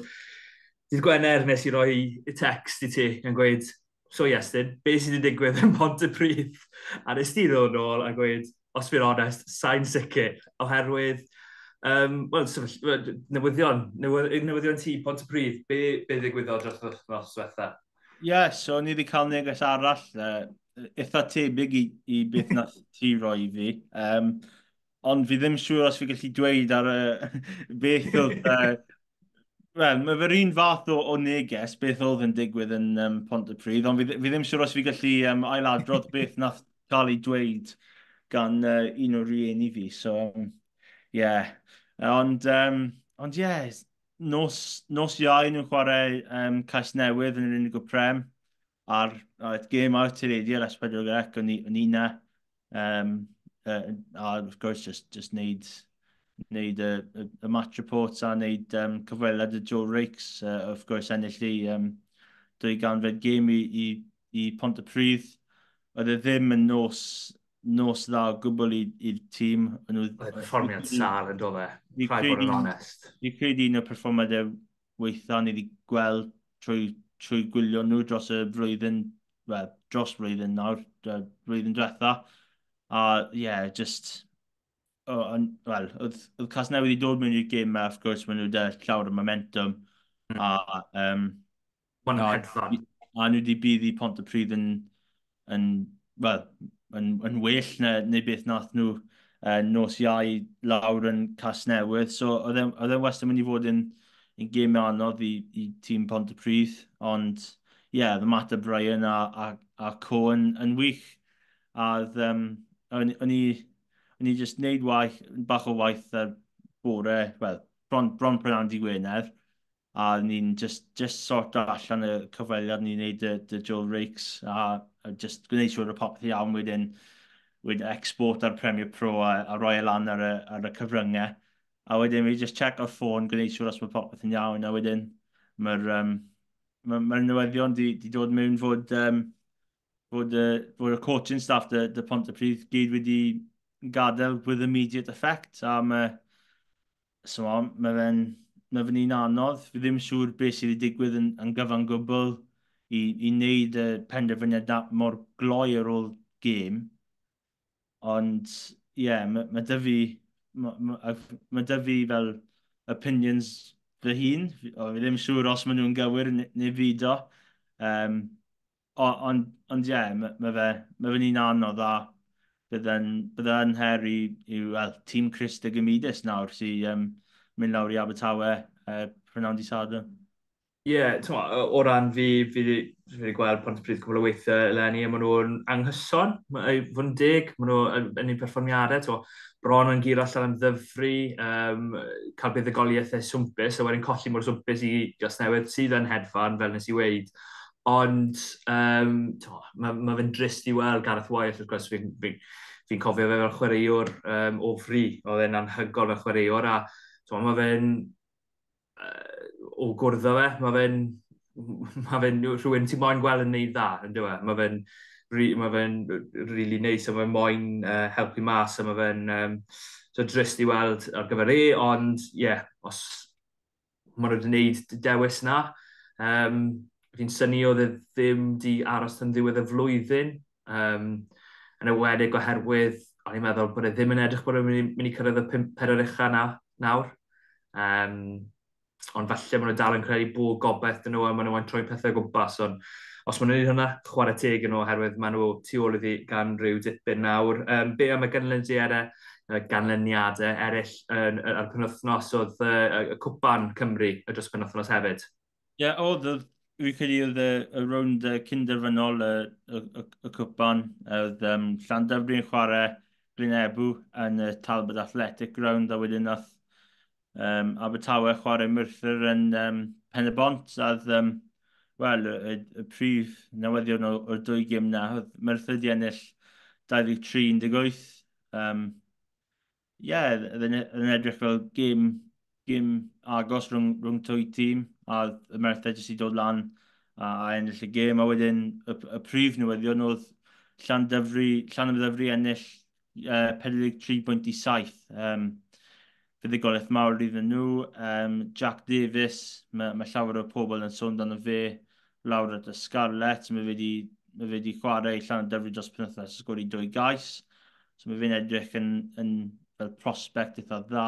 Dydd Gwener nes i roi text i ti yn gweud, "So Iestyn, be sydd wedi digwydd yn Pontypridd?" A nes ti ddod nôl a gweud, os fi'n onest, sa'n sicr, oherwydd wel, newyddion ti, Pontypridd, be ddigwyddodd dros yr wythnos diwetha? Ie, yeah, so ni wedi cael neges arall, eitha tebyg i beth nath ti roi i fi. Ond fi ddim siŵr os fi gallu dweud ar y beth oedd. Wel, mae fe'r un fath o neges beth oedd yn digwydd yn Pontypridd, ond fi ddim siŵr os fi gallu ailadrodd beth nath cael ei dweud gan un o'r rieni fi. So, yeah. Ond yeah, nos Iau nhw'n chwarae Casnewydd yn yr Indigo Prem a'r gêm ar teledu ar S4C, o'n i na. A of course, just neud y match reports a neud cyfweliad y Joe Rakes, of course, ennill i 200fed gêm i Pontypridd. Oedd e ddim yn nos dda o gwbl i'r tîm. Oedd perfformiad sâl yn do fe, rhaid bod yn onest. Fi credu un o'r perfformiadau weitha ni wedi gweld trwy gwylio nhw dros y flwyddyn, well, dros flwyddyn nawr, flwyddyn diwetha. A ie, yeah, just, oh, well, oedd Casnewydd wedi dod mewn i'r gêm ma, of course, maen nhw wedi llawer o momentum. A, Maen nhw'n hedfan. A nhw wedi bydd i Pontypridd yn, well, yn well neu beth nath nhw nos Iau lawr yn Casnewydd. So oedd e'n wastad mynd i fod yn gêm anodd i tîm Pontypridd. Ond ie, yeah, the Matt O'Brien a Co yn wych. A oedd, o'n i just neud waith, bach o waith ar bore, wel, bron prynhawn dydd Gwener. A ni'n just sort allan y cyfweliad ni'n neud y Joe Rakes a just gwneud siŵr y popeth iawn wedyn export ar Premiere Pro a roi e lan ar y cyfryngau. A wedyn fi just check o'r ffôn, gwneud siŵr os mae popeth yn iawn, a wedyn mae'r ma newyddion di dod mewn fod y coaching staff dy Pontypridd gyd wedi gadael with immediate effect. A so, mae fe'n un anodd. Fi ddim siŵr beth sydd wedi digwydd yn gyfan gwbl i wneud y penderfyniad mor gloi ar ôl gêm. Ond, ie, yeah, ma dy fi fel opinions fy hun. O, fi ddim siŵr os maen nhw'n gywir neu fido. Ond ie, yeah, ma fe'n un anodd a bydde'n her i, well, tîm Chris Dicomidis nawr sy'n mynd lawr i Abertawe prynhawn dydd Sadwrn. Ie, yeah, o ran fi wedi gweld Pontypridd cwbl o weithiau eleni, a maen nhw'n anghyson, fod yn deg, maen nhw yn eu perfformiadau, t'mo, bron yn guro allan am ddyfru, cael buddugoliaethau swmpus, a wedyn colli mor swmpus i Gasnewydd sydd yn hedfan, fel nes i weud. Ond ma fe'n drist i weld Gareth Wyatt, wrth gwrs, fi cofio fe fel chwaraewr o fri, oedd e'n anhygoel fel chwaraewr, a mae fe'n o gwrdd â fe, mae fe'n rhywun ti'n moyn gweld yn neud dda, yn dweud. Mae fe'n really neis a mae'n moyn helpu mas a mae fe'n so drist i weld ar gyfer e, ond ie, yeah, os maen nhw wedi gwneud dewis na, fi'n synnu oedd e ddim di aros yn ddiwedd y flwyddyn, yn enwedig oherwydd o'n i'n meddwl bod e ddim yn edrych bod e'n mynd i cyrraedd y pedwar ucha na, nawr. Ond falle maen nhw dal yn credu bod gobaith dyn nhw a maen nhw'n troi pethau o gwmpas. Ond os maen nhw'n gwneud hwnna, chwarae teg yn nhw oherwydd maen nhw tu ôl iddi gan rhyw dipyn nawr. Be am y ganlyniadau eraill ar penwythnos oedd y Cwpan Cymru y dros penwythnos hefyd? Ie, yeah, oedd, fi credu oedd y rownd cynderfynol y cwpan. Oedd Llandyfri'n chwarae Glynebw yn y Talbot Athletic Ground, a wedyn nath Abertawe chwarae Merthyr yn Pen y Bont, a oedd, wel, y prif newyddion o'r dwy gêm na, oedd Merthyr di ennill 23-18. Ie, oedd yn edrych fel gêm agos rhwng dwy tîm, a y Merthyr jyst i dod lan a ennill y gêm. A wedyn y prif newyddion oedd Llanymddyfri ennill 43.7. Fuddugoliaeth mawr iddyn nhw. Jack Davis, mae llawer o pobl yn sôn dan fe lawr at y Scarlets. Mae fe wedi chwarae i Llanymddyfri dros penwythnos, sgori dwy gais. So mae fe'n edrych yn fel prospect eitha dda.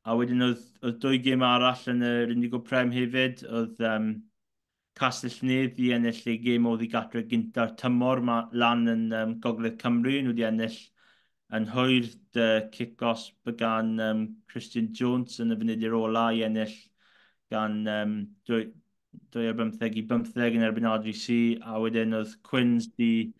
A wedyn oedd dwy gêm arall yn yr Indigo Prem hefyd. Oedd Castell Nedd i ennill ei gêm oddi gatre gynta'r tymor ma, lan yn Gogledd Cymru. Nhw wedi ennill yn hwyr dy cic-gosb gan Christian Jones yn y funud ola i ennill gan 2-15 i 15 yn erbyn RGC, a wedyn oedd Quins di,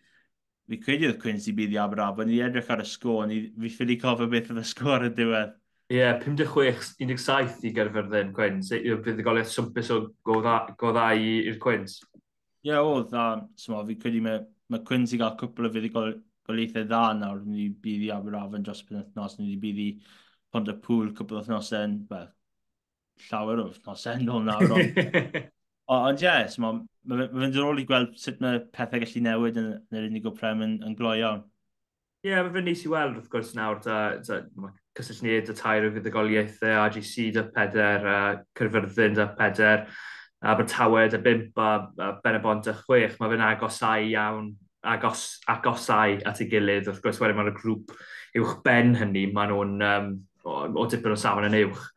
fi credu oedd Quins di bydd i Aberafan, ni edrych ar y sgôr, ni, fi ffili cofio beth oedd y sgôr y diwedd. Ie, yeah, 56-17 i Gaerfyrddin, Quins. Fuddugoliaeth swmpus o go dda i'r Quins. Ie, yeah, oedd, a so, fi credu mae Quins i gael cwpl o fuddugoliaethau dda nawr. Ni bydd i Aberafan dros penwythnos, ni bydd i Pont-y-pŵl cwpl o wythnosau, wel, llawer o wythnosau nôl nawr. Ond ie, so, mae fe'n diddorol i gweld sut mae pethau gallu newid yn yr Indigo Prem yn gloi iawn. Ie, yeah, mae fe'n neis i weld wrth gwrs nawr, da, mae Castell Nedd da tair o fuddugoliaethau, RGC da 4, a Caerfyrddin da 4, Abertawe da 5 a Ben-y-bont da 6. Mae fe'n agosau iawn, agosau at ei gilydd. Wrth gwrs, wedyn mae'r grŵp uwch ben hynny, maen nhw'n o dipyn o safon yn uwch.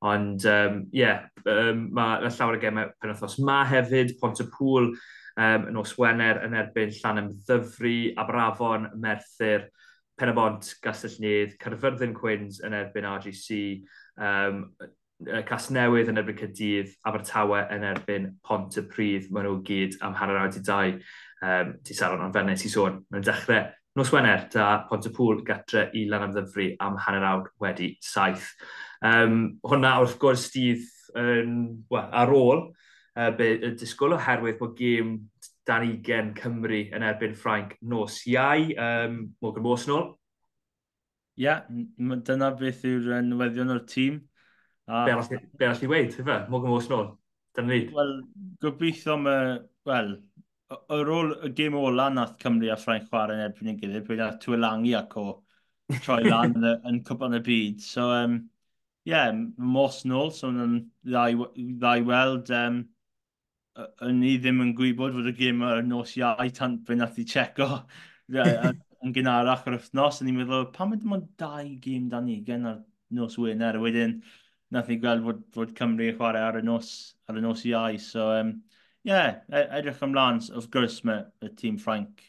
Ond, ie, yeah, mae llawer o gemau penwythnos ma hefyd, Pont-y-pŵl nos Wener yn erbyn Llanymddyfri, Aberafon, Merthyr, Pen-y-bont, Castell Nedd, Caerfyrddin Quins yn erbyn RGC, Casnewydd yn erbyn Caerdydd, Abertawe yn erbyn Pontypridd. Maen nhw gyd am 1:30 dydd Sadwrn, ond fel nes i sôn, mae'n dechrau nos Wener da Pont-y-pŵl gatre i Lanymddyfri am 7:30. Hwna wrth gwrs dydd yn, well, ar ôl y disgwyl oherwydd bod gêm dan 20 Cymru yn erbyn Ffrainc nos Iau. Morgan Morse nôl. Ie, yeah, dyna beth yw'r newyddion o'r tîm. A be arall i weud, ife? Morgan Morse nôl. Dyna ni. Wel, gobeithio mae, wel, ar ôl y gêm ola nath Cymru a Ffrainc chwarae yn erbyn ei gilydd, pryd nath Tuilagi ac o troi lan yn Cwpan y Byd. So, yeah, Morse nôl, so yn dda i weld. O'n i ddim yn gwybod fod y gêm ar nos Iau tan fe nath i checo yn gynharach yr wythnos. O'n i'n meddwl, pam ydym ond dau gêm dan 20 ar nos Wener? A wedyn, nath ni gweld fod Cymru yn chwarae ar y nos Iau. So, yeah, edrych ymlaen. Wrth gwrs, mae y tîm Ffrainc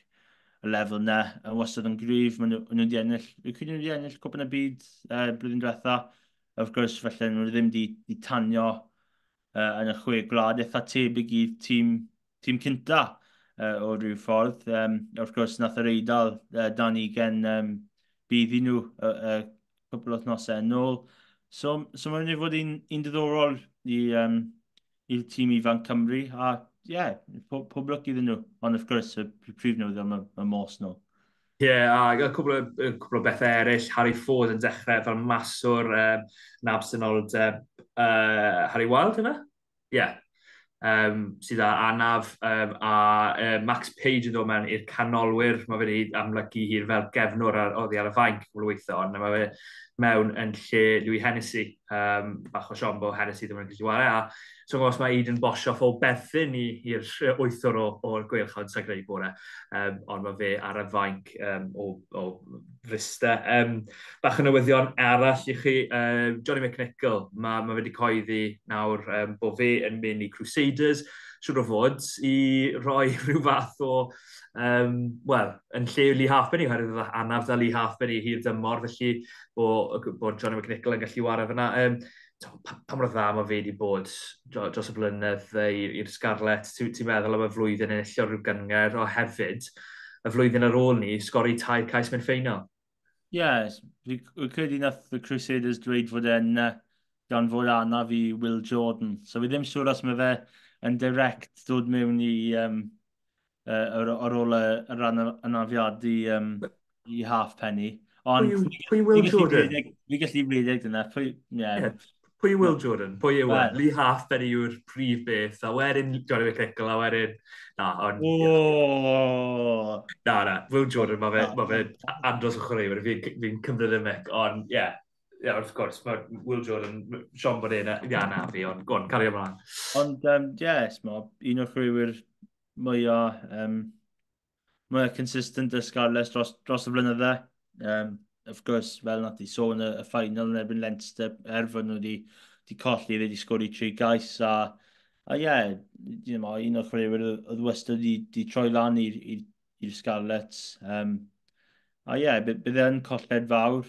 y lefel na yn wastad yn gryf. Maen nhw wedi ennill, fi'n credu nhw wedi ennill Cwpan y Byd blwyddyn diwetha. Wrth gwrs, felly nhw ddim wedi tanio yn y Chwe Gwlad, eitha tebyg i tîm cynta o ryw ffordd. Wrth gwrs, nath yr Eidal dan 20 bydd i nhw cwpl o wythnosau yn ôl. So mae'n mynd i fod un diddorol i'r tîm ifanc Cymru. A ie, yeah, pob lwc iddyn nhw. Ond wrth gwrs, y prif newyddion mae Morse nôl. Ie, yeah, a cwpl o bethau eraill. Harry Ford yn dechrau fel maswr yn absenoldeb Harry Wild, yna? Ie. Yeah. Sydd â anaf a Max Page yn dod mewn i'r canolwyr. Mae fe wedi amlygu hir fel gefnwr oddi ar y fainc cwpl o weithio, ond mae fe mewn yn lle Louis Hennessy. Bach o siom bod Hennessy ddim yn gallu chwarae. A so os mae Aiden Boshoff o berthyn i'r wythwr o'r Gweilch, ond sa'n credu bod e. Ond mae fe ar y fainc o Fryste. Bach o newyddion arall i chi, Johnny McNicholl, mae fe wedi cyhoeddi nawr bod fe yn mynd i Crusaders, siŵr o fod, i roi rhyw fath o, wel, yn lle Lee Halfpenny, oherwydd oedd anaf da Lee Halfpenny hir dymor, felly bod Johnny McNicholl yn gallu wara fyna. Pa mor dda mae fe wedi bod dros y blynedd i'r Scarlets? Ti'n meddwl am y flwyddyn enillodd rhyw gynghrair, o hefyd, y flwyddyn ar ôl ni, sgori tair cais mewn ffeinal. Ie, yes, fi credu nath y Crusaders dweud fod e'n gan fod anaf i Will Jordan. So fi ddim siŵr os mae fe yn direct dod mewn i ar ôl y rhan anafiad i Halfpenny. Ond pwy Will Jordan? Fi gallu redeg dyna. Pwy, yeah. Pwy Will Jordan? Pwy yw e? Lee Halfpenny yw'r prif beth, a wedyn Johnny McNicholl, a wedyn... Na, ond... Oh. Na, na, Will Jordan, mae fe, ma fe andros o chwaraewyr, fi cymryd y mic, ond ie, yeah, wrth gwrs, mae Will Jordan, Sean bod e'n i anafu, ond go on, cario ymlaen. Ond, yes, mae un o'r chwaraewyr mwyaf, mwyaf consistent y Scarlets dros y blynydde. Of course, fel nath i sôn y final yn erbyn Leinster, er fod nhw wedi colli, wedi sgori 3 gais, a ie, yeah, you know, un o'r chwaraewyr oedd wastad wedi troi lan i'r Scarlets. A ie, yeah, bydd e'n colled fawr.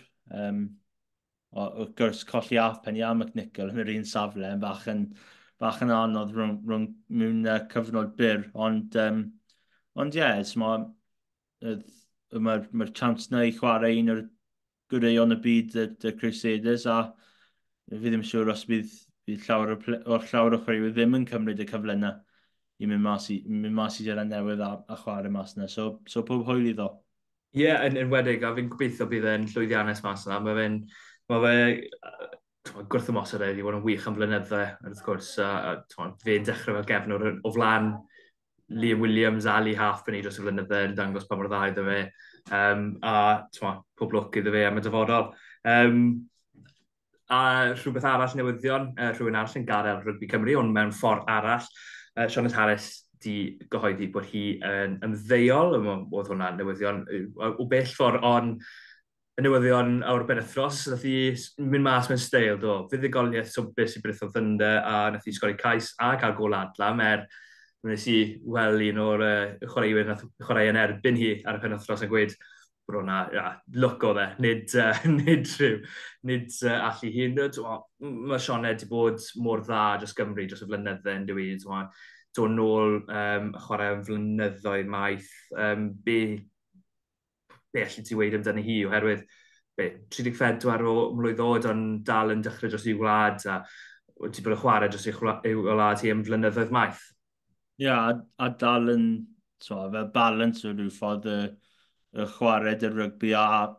Wrth gwrs, colli Halfpenny a McNicholl yn yr un safle yn bach yn anodd rhwng mewn cyfnod byr, ond ie, yeah, mae'r ma chance na i chwarae un o'r goreuon y byd, y Crusaders, a fi ddim siŵr os bydd llawer o chwaraewyr ddim yn cymryd y cyfle yna i mynd mas i Seland Newydd a chwarae mas yna. So pob hwyl iddo. Ie, yeah, yn enwedig, a fi'n gobeithio bydd e'n llwyddiannus mas yna. Mae fe gwrth ymosod e wedi bod yn wych am flynydde, wrth gwrs, a fe'n dechrau fel gefnwr o flaen Liam Williams a Lee Halfpenny dros y flynydde yn dangos pa mor dda iddo fe. A twa, pob lwc iddo fe am y dyfodol. A rhywbeth arall newyddion, rhywun arall yn gadael Rygbi Cymru, ond mewn ffordd arall, Sioned Harris di gyhoeddi bod hi yn ymddeol, oedd hwnna'n newyddion o bell ffordd, ond y newyddion o'r benwythnos, nath hi mynd mas mewn steil, do, fuddugoliaeth swmpus i Brython Thunder, a nath hi sgori cais a cael gol adlam, er wnes i weld un o'r chwaraewyr nath chwarae yn erbyn hi ar y penwythnos yn gweud bod hwnna, ia, lwc oedd e, nid allu hi. Mae Sioned wedi bod mor dda dros Gymru dros y flynydde yn dweud, dod nôl chwarae am flynyddoedd maith, be allu ti weud amdani hi, oherwydd be, 34 o mlwydd oed ond dal yn dechrau dros ei wlad a wedi bod yn chwarae dros ei wlad hi am flynyddoedd maith. Ie, yeah, a dal yn so, fel balance o rhyw ffordd y chwarae dy rygbi a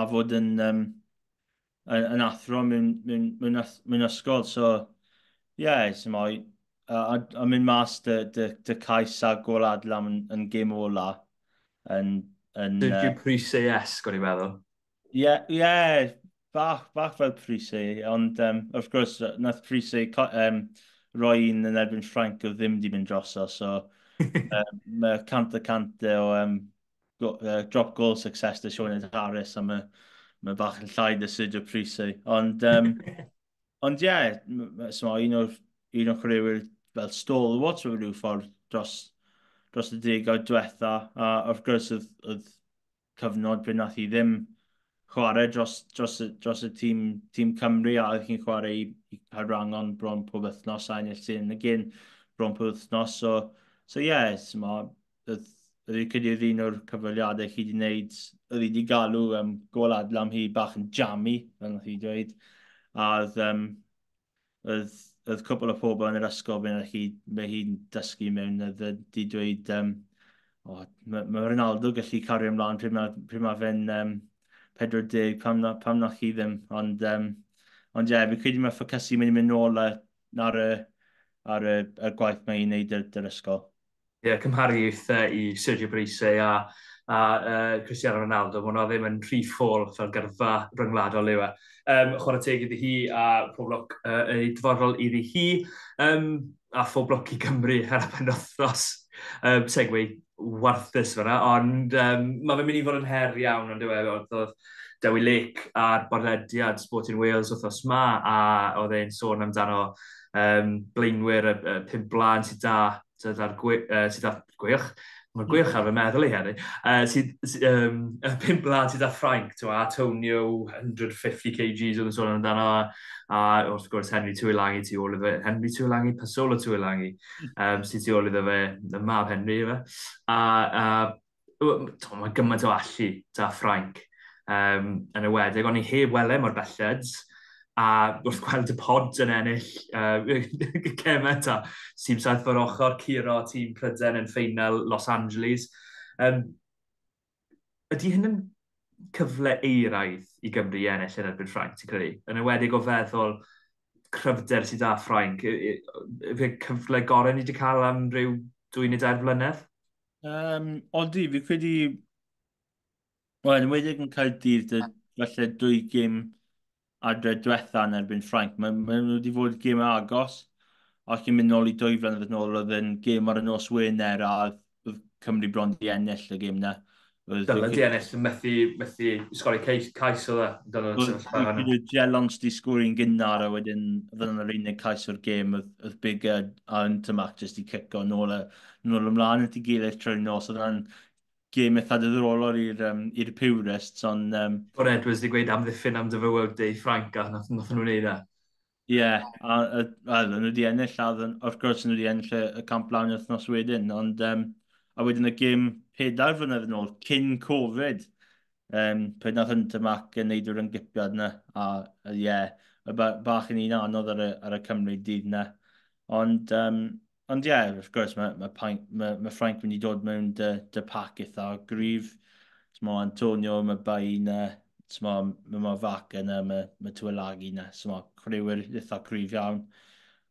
fod yn athro mewn ysgol. So, ie, yeah, so, a mynd mas dy cais a gol adlam yn gêm ola. Yn Prise-esque, o'n i'n meddwl. Ie, yeah, bach fel Prise, ond of course, nath Prise roi un yn erbyn Ffrainc oedd ddim wedi mynd droso, so mae 100% o drop goal success dy Sioned Harris, a mae bach yn llai dy Sergio Prise. Ond ie, yeah, so, un o'r chwaraewyr fel stalwart o ryw ffordd dros y degawd diwetha. A wrth gwrs oedd cyfnod pryd nath hi ddim chwarae dros y tîm Cymru a oedd hi'n chwarae i Caerwrangon bron pob wythnos a ennill sy'n again bron pob wythnos. So ie, yeah, oedd oedd oedd un o'r cyfweliadau chi wedi wneud, oedd hi wedi galw gol adlam hi bach yn jammy, fel nath hi dweud. A oedd cwpl o pobl yn yr ysgol fe hi, mae hi'n dysgu mewn, oedd wedi dweud, oh, mae Ronaldo gallu cario ymlaen pryd ma fe'n 40, pam na chi ddim. Ond ie, yeah, fi'n credu mae ffocysu mynd i mynd nôl ar y gwaith mae hi'n neud yr ysgol. Ie, yeah, cymhariaethau i Sergio Parisse a Cristiano Ronaldo, mae hwnna ddim yn rhy ffôl fel gyrfa ryngwladol yw e. Chwarae teg iddi hi a pob lwc ei dyfodol iddi hi. A phob lwc i Gymru ar y penwythnos. Segue warthus fyna, ond mae fe'n mynd i fod yn her iawn, ond yw e, oedd Dewi Lake ar bodlediad Sporting Wales wythnos ma, a oedd e'n sôn amdano blaenwyr y pump blaen sydd da gweilch, mae'r gweilch ar fy meddwl i heddi, y pump blaen sydd â Ffrainc, ti'n Antonio 150 kgs oedd yn sôn amdano, a wrth gwrs Henry Tuilagi tu ôl iddo fe, Henry Tuilagi, Pasolo Tuilagi, sydd tu ôl iddo fe, y mab Henry, fe. A Mae gymaint o allu da Ffrainc yn ywedig, ond ni heb wele mor belled, a wrth gweld y pod yn ennill cemet a tîm saith o'r ochr, curo tîm Pryden yn ffeinal Los Angeles. Ydy hyn yn cyfle eiraidd i Gymru i ennill yn erbyn Ffrainc, ti'n credu? Yn enwedig o feddwl cryfder sydd â Ffrainc, fe cyfle gorau ni wedi cael am ryw 2 neu 3 flynedd? Odi, fi credu. Wel, yn enwedig yn Caerdydd, falle dwy gêm adre diwetha yn erbyn Ffrainc. Mae nhw wedi fod gêm agos, ac yn mynd nôl i 2 flynedd yn ôl, oedd yn gêm ar y nos Wener a oedd Cymru bron di ennill y gêm na. Dyle di ennill, methu sgori cais oedd e. Dyna Jelonch di sgori'n gynnar a wedyn oedd yna'r unig cais o'r gêm, oedd Biggar a Ntamack jyst i cico nôl ymlaen at ei gilydd trwy'r nos. Oedd yna'n gêm eitha diddorol i'r purists, ond O'r Edwards di gweud amddiffyn am dy fywyd di Ffrainc a nath nhw'n neud e. Ie, yeah, a nhw wedi ennill, a wrth gwrs nhw wedi ennill y camp lawn wythnos wedyn, ond a wedyn y gêm 4 flynedd yn ôl, cyn Covid, pryd nath Ntamack yn neud yr ymgipiad yna, a ie, yeah, bach yn un anodd ar y Cymru dydd yna. Ond ie, yeah, wrth gwrs, mae Ffrainc mynd i dod mewn dy pac eitha gryf. Mae Antonio, mae Baina, mae Vaca yna, mae Tuilagi yna. So mae chwaraewyr eitha cryf iawn.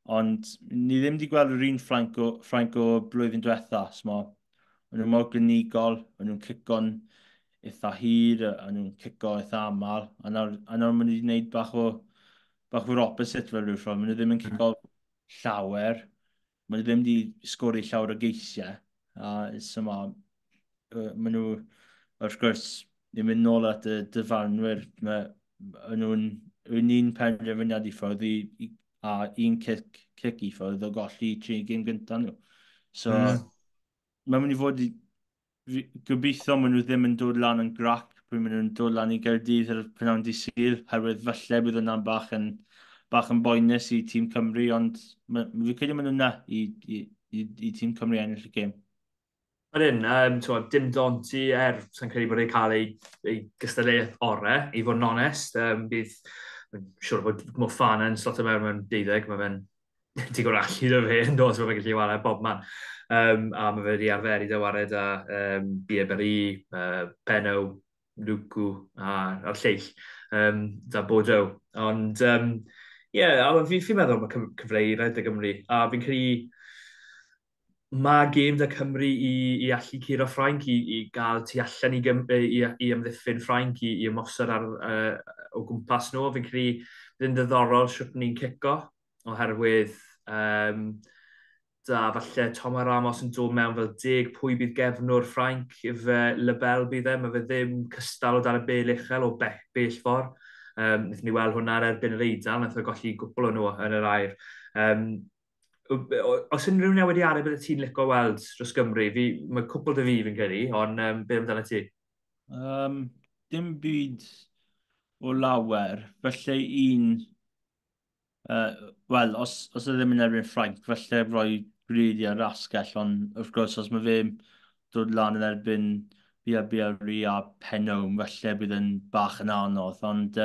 Ond ni ddim wedi gweld yr un Ffrainc o blwyddyn diwetha. So mae nhw mor glinigol, maen nhw'n cico'n eitha hir, a nhw'n cico eitha aml. A nawr maen nhw wedi gwneud bach o'r opposite fel rhyw ffordd. Maen nhw ddim yn cico llawer. Maen nhw ddim wedi sgori llawer o geisiau. A so maen nhw, wrth gwrs, ni'n mynd nôl at y dyfarnwyr. Mae nhw'n un penderfyniad i ffwrdd a un cic i ffwrdd o golli tri gêm gyntaf nhw. So, mae'n mynd i fod i. Gobeithio maen nhw ddim yn dod lan yn grac pryd maen nhw'n dod lan i Gaerdydd ar y prynhawn dydd Sul, herwydd falle bydd hwnna'n bach yn boenus i tîm Cymru, ond fi credu maen nhw'n na i tîm Cymru ennill y gêm. Ydyn, dim Donty, er sa'n credu bod e'n cael ei gystadleuaeth orau, i fod yn onest. Bydd, siŵr bod Moefana yn slotio mewn mewn deuddeg, mae fe'n digon allu dy fe yn dos, mae fe'n gallu chwarae bob man. A mae fe wedi arfer i dyware da Bielle-Biarrey, Penaud, Lucu a'r lleill da Bordeaux. Ond, ie, yeah, fi meddwl mae cyfle i redeg Gymru. A fi'n credu mae gêm da Cymru i allu curo Ffrainc, i gael tu allan i amddiffyn Ffrainc, i ymosod o gwmpas nhw. Fi'n credu bydd yn ddiddorol sut ni'n cico, oherwydd da falle Thomas Ramos yn dod mewn fel 10, pwy bydd gefnwr Ffrainc, ife Lebel bydd e, mae fe ddim cystal o dan y bel uchel o bell ffordd. Wnaethon ni weld hwnna ar erbyn yr Eidal, wnaeth o golli gwpl o nhw yn yr air. Os unrhyw newidiadau bydde ti'n licio weld dros Gymru, mae cwpl dy fi fi'n credu, ond beth amdano ti? Dim byd o lawer, felly un. Wel, os e ddim yn erbyn Ffrainc, falle rhoi Greedy ar asgell, ond wrth gwrs, os mae fe'n dod lan yn erbyn Bielle-Biarrey a Penaud, falle bydd yn bach yn anodd, ond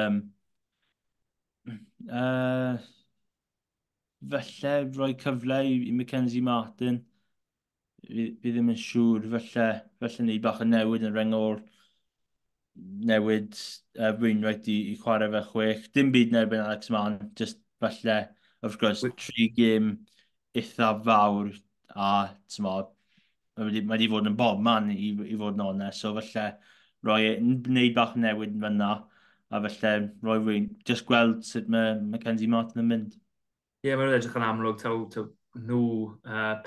falle rhoi cyfle i Mackenzie Martin. Fi ddim yn siŵr, falle ni bach yn newid yn reng o'r newid Wainwright i chwarae fe 6. Dim byd yn erbyn Alex Mann, just falle, wrth gwrs, tri gêm eitha fawr a t'mo, mae wedi fod yn bob man i fod yn onest, so falle rhoi, wneud bach newid yn fyna a falle rhoi rwy'n just gweld sut mae Mackenzie Martin yn mynd. Ie, yeah, mae'n edrych yn amlwg taw nhw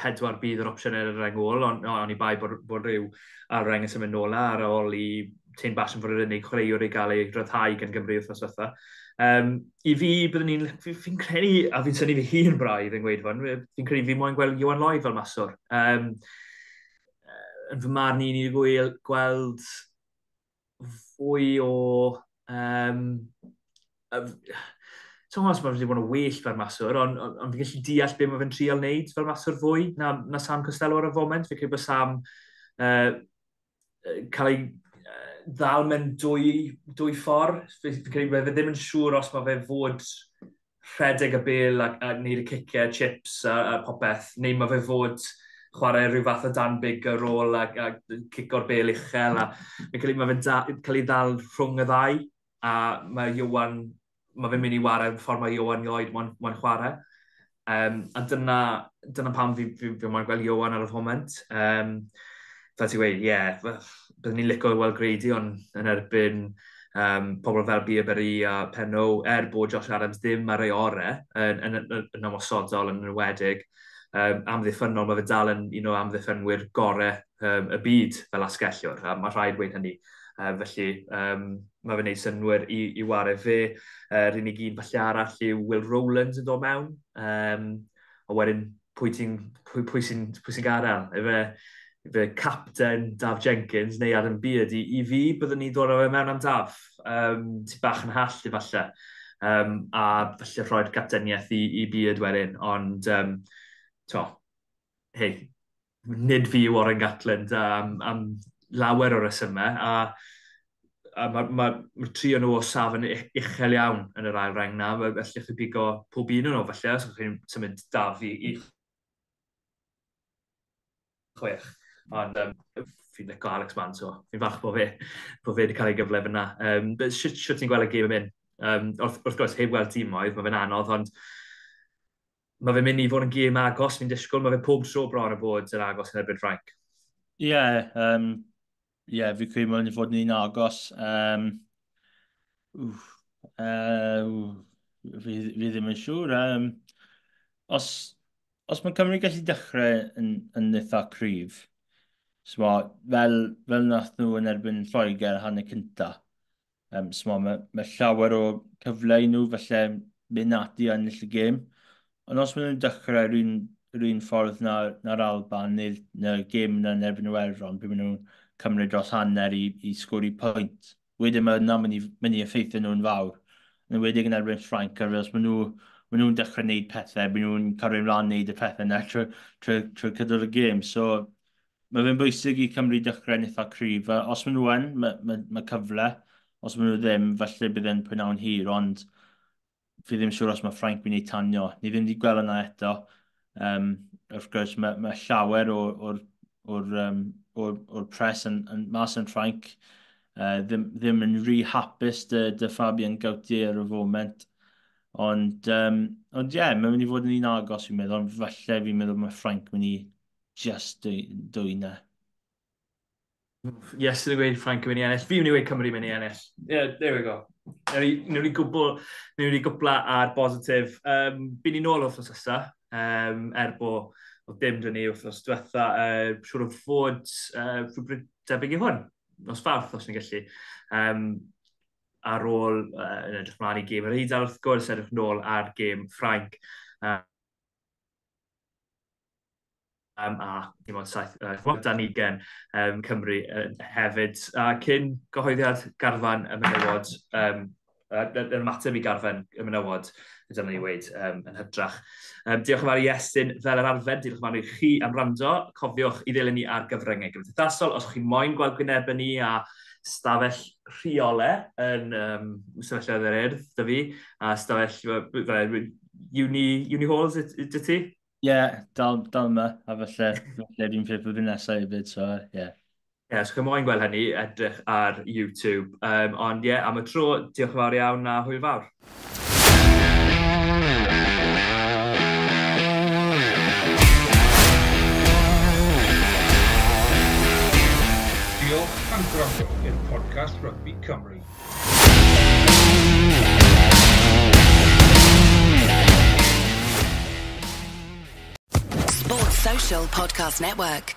pedwar bydd yr opsiwn ar y reng ôl, ond on, i bai bod rhyw ar reng yn symud nôl ar ôl i Taine Basham fod yr unig chwaraewr i gael ei ryddhau gan Gymru wythnos diwetha. I fi, byddwn ni'n, fi'n credu, a fi'n synnu fi hun braidd yn gweud hwn, fi'n credu fi moyn gweld Ioan Lloyd fel maswr. Yn fy marn i, ni wedi gweld fwy o. Ti'n gwybod os mae wedi bod yn well fel maswr, ond fi'n gallu deall beth mae fe'n trial wneud fel maswr fwy na Sam Costelow ar y foment. Fi'n credu bod Sam cael ei ddal mewn dwy ffordd. Fi'n credu fe ddim yn siŵr os mae fe fod rhedeg y bêl a wneud y ciciau, chips a popeth, neu mae fe fod chwarae rhyw fath o Dan Biggar rôl a cico'r bêl uchel. A fi'n credu mae fe'n cael ei ddal rhwng y ddau, a mae Iwan, mae fe'n mynd i ware'r ffordd mae Iwan Lloyd moyn chwarae. A dyna pam fi moyn gweld Iwan ar y foment. Fel ti'n gweud, ie, yeah, byddwn ni'n licio weld Grady ond yn erbyn pobl fel Bibery a Penaud, er bod Josh Adams ddim ar ei orau yn ymosodol yn enwedig, amddiffynnol, mae fe dal yn un o amddiffynwyr gorau y byd fel asgellwr, a mae rhaid gweud hynny. Felly mae fe'n neud synnwyr i ware fe. Yr unig un falle arall yw Will Rowlands yn dod mewn. A wedyn, pwy sy'n gadael? Efe capten Daf Jenkins neu Adam Beard. I fi, byddwn ni'n dod o fe mewn am Daf. Ti bach yn hallt falle. A falle rhoi'r capteniaeth i Beard wedyn. Ond, hei, nid fi yw Warren Gatland am lawer o resymau. A ma tri o'n nhw o safon uchel iawn yn yr ail reng na. Felly chi bigo pob un o'n nhw, falle, os chi'n symud Daf i 6. Ond fi'n licio Alex Mann, so fi'n falch bod fe wedi cael ei gyfle fyna. Sut ti'n gweld y gêm yn mynd? Wrth gwrs, heb weld tîmoedd, mae fe'n anodd, ond mae fe'n mynd i fod yn gêm agos, fi'n disgwyl, mae fe pob tro bron o bod yn agos yn erbyn Ffrainc. Ie, yeah, fi credu mae'n fod yn un agos. Fi ddim yn siŵr. Os mae Cymru gallu dechrau yn eitha cryf, so, fel nath nhw yn erbyn Lloegr hanner cynta, so, mae llawer o cyfle i nhw, felly mynd ati a ennill y gêm. Ond os maen nhw'n dechrau yr un ffordd na'r Alban neu'r gêm yna yn erbyn Iwerddon, pryd maen nhw'n cymryd dros hanner i sgori pwynt. Wedyn mae yna mynd i effeithio nhw'n fawr. Yn enwedig yn erbyn Ffrainc, os maen nhw'n dechrau gwneud pethau, maen nhw'n cario ymlaen wneud y pethau yna trwy gydol y gêm. So, mae fe'n bwysig i Cymru dechrau'n eitha cryf. Os maen nhw yn, mae cyfle. Os maen nhw ddim, falle bydd e'n prynawn hir, ond fi ddim siŵr os mae Ffrainc mynd i tanio. Ni ddim wedi gweld yna eto. Wrth gwrs, mae llawer o'r press yn mas yn Ffrainc. Ddim yn rhy hapus dy Fabien Gauthier ar y foment. Ond ie, mae'n mynd i fod yn un agos fi'n meddwl, ond falle fi'n meddwl mae Ffrainc mynd i just dwyn e. Yes, yn gweud Ffrainc yn mynd i ennill. Fi'n mynd i weud Cymru mynd i ennill. Yeah, there we go. Newn ni gwbla ar bositif. Byn ni nôl wythnos nesa, er bo oedd dim dyn ni wythnos diwetha, siŵr o fod rhywbryd debyg i hwn. Nos Fawrth, os ni'n gallu. Ar ôl yn edrych mlaen i gêm yr Eidal, wrth gwrs, edrych nôl ar gêm Ffrainc. A dim ond 7-20 Cymru hefyd. A cyn gyhoeddiad garfan y menywod, yr ymateb i garfan y menywod, dyna ni weud, yn hytrach. Diolch yn fawr i Iestyn fel yr arfer, diolch yn fawr i chi am wrando. Cofiwch i ddilyn ni ar gyfryngau gymdeithasol. Os chi moyn gweld gwynebau ni a stafell rheolau yn sefyllfa yr Urdd, dy fi, a stafell Uni Halls, dy ti? Ie, yeah, dal yma, a falle fi'n ffit blwyddyn nesaf hefyd, so ie. Yeah. Ie, os chi'n moyn gweld hynny, edrych ar YouTube. Ond ie, am y tro, diolch yn fawr iawn a hwyl fawr. Diolch am gwrando i'r podcast Rugby Cymru. Sports Social Podcast Network.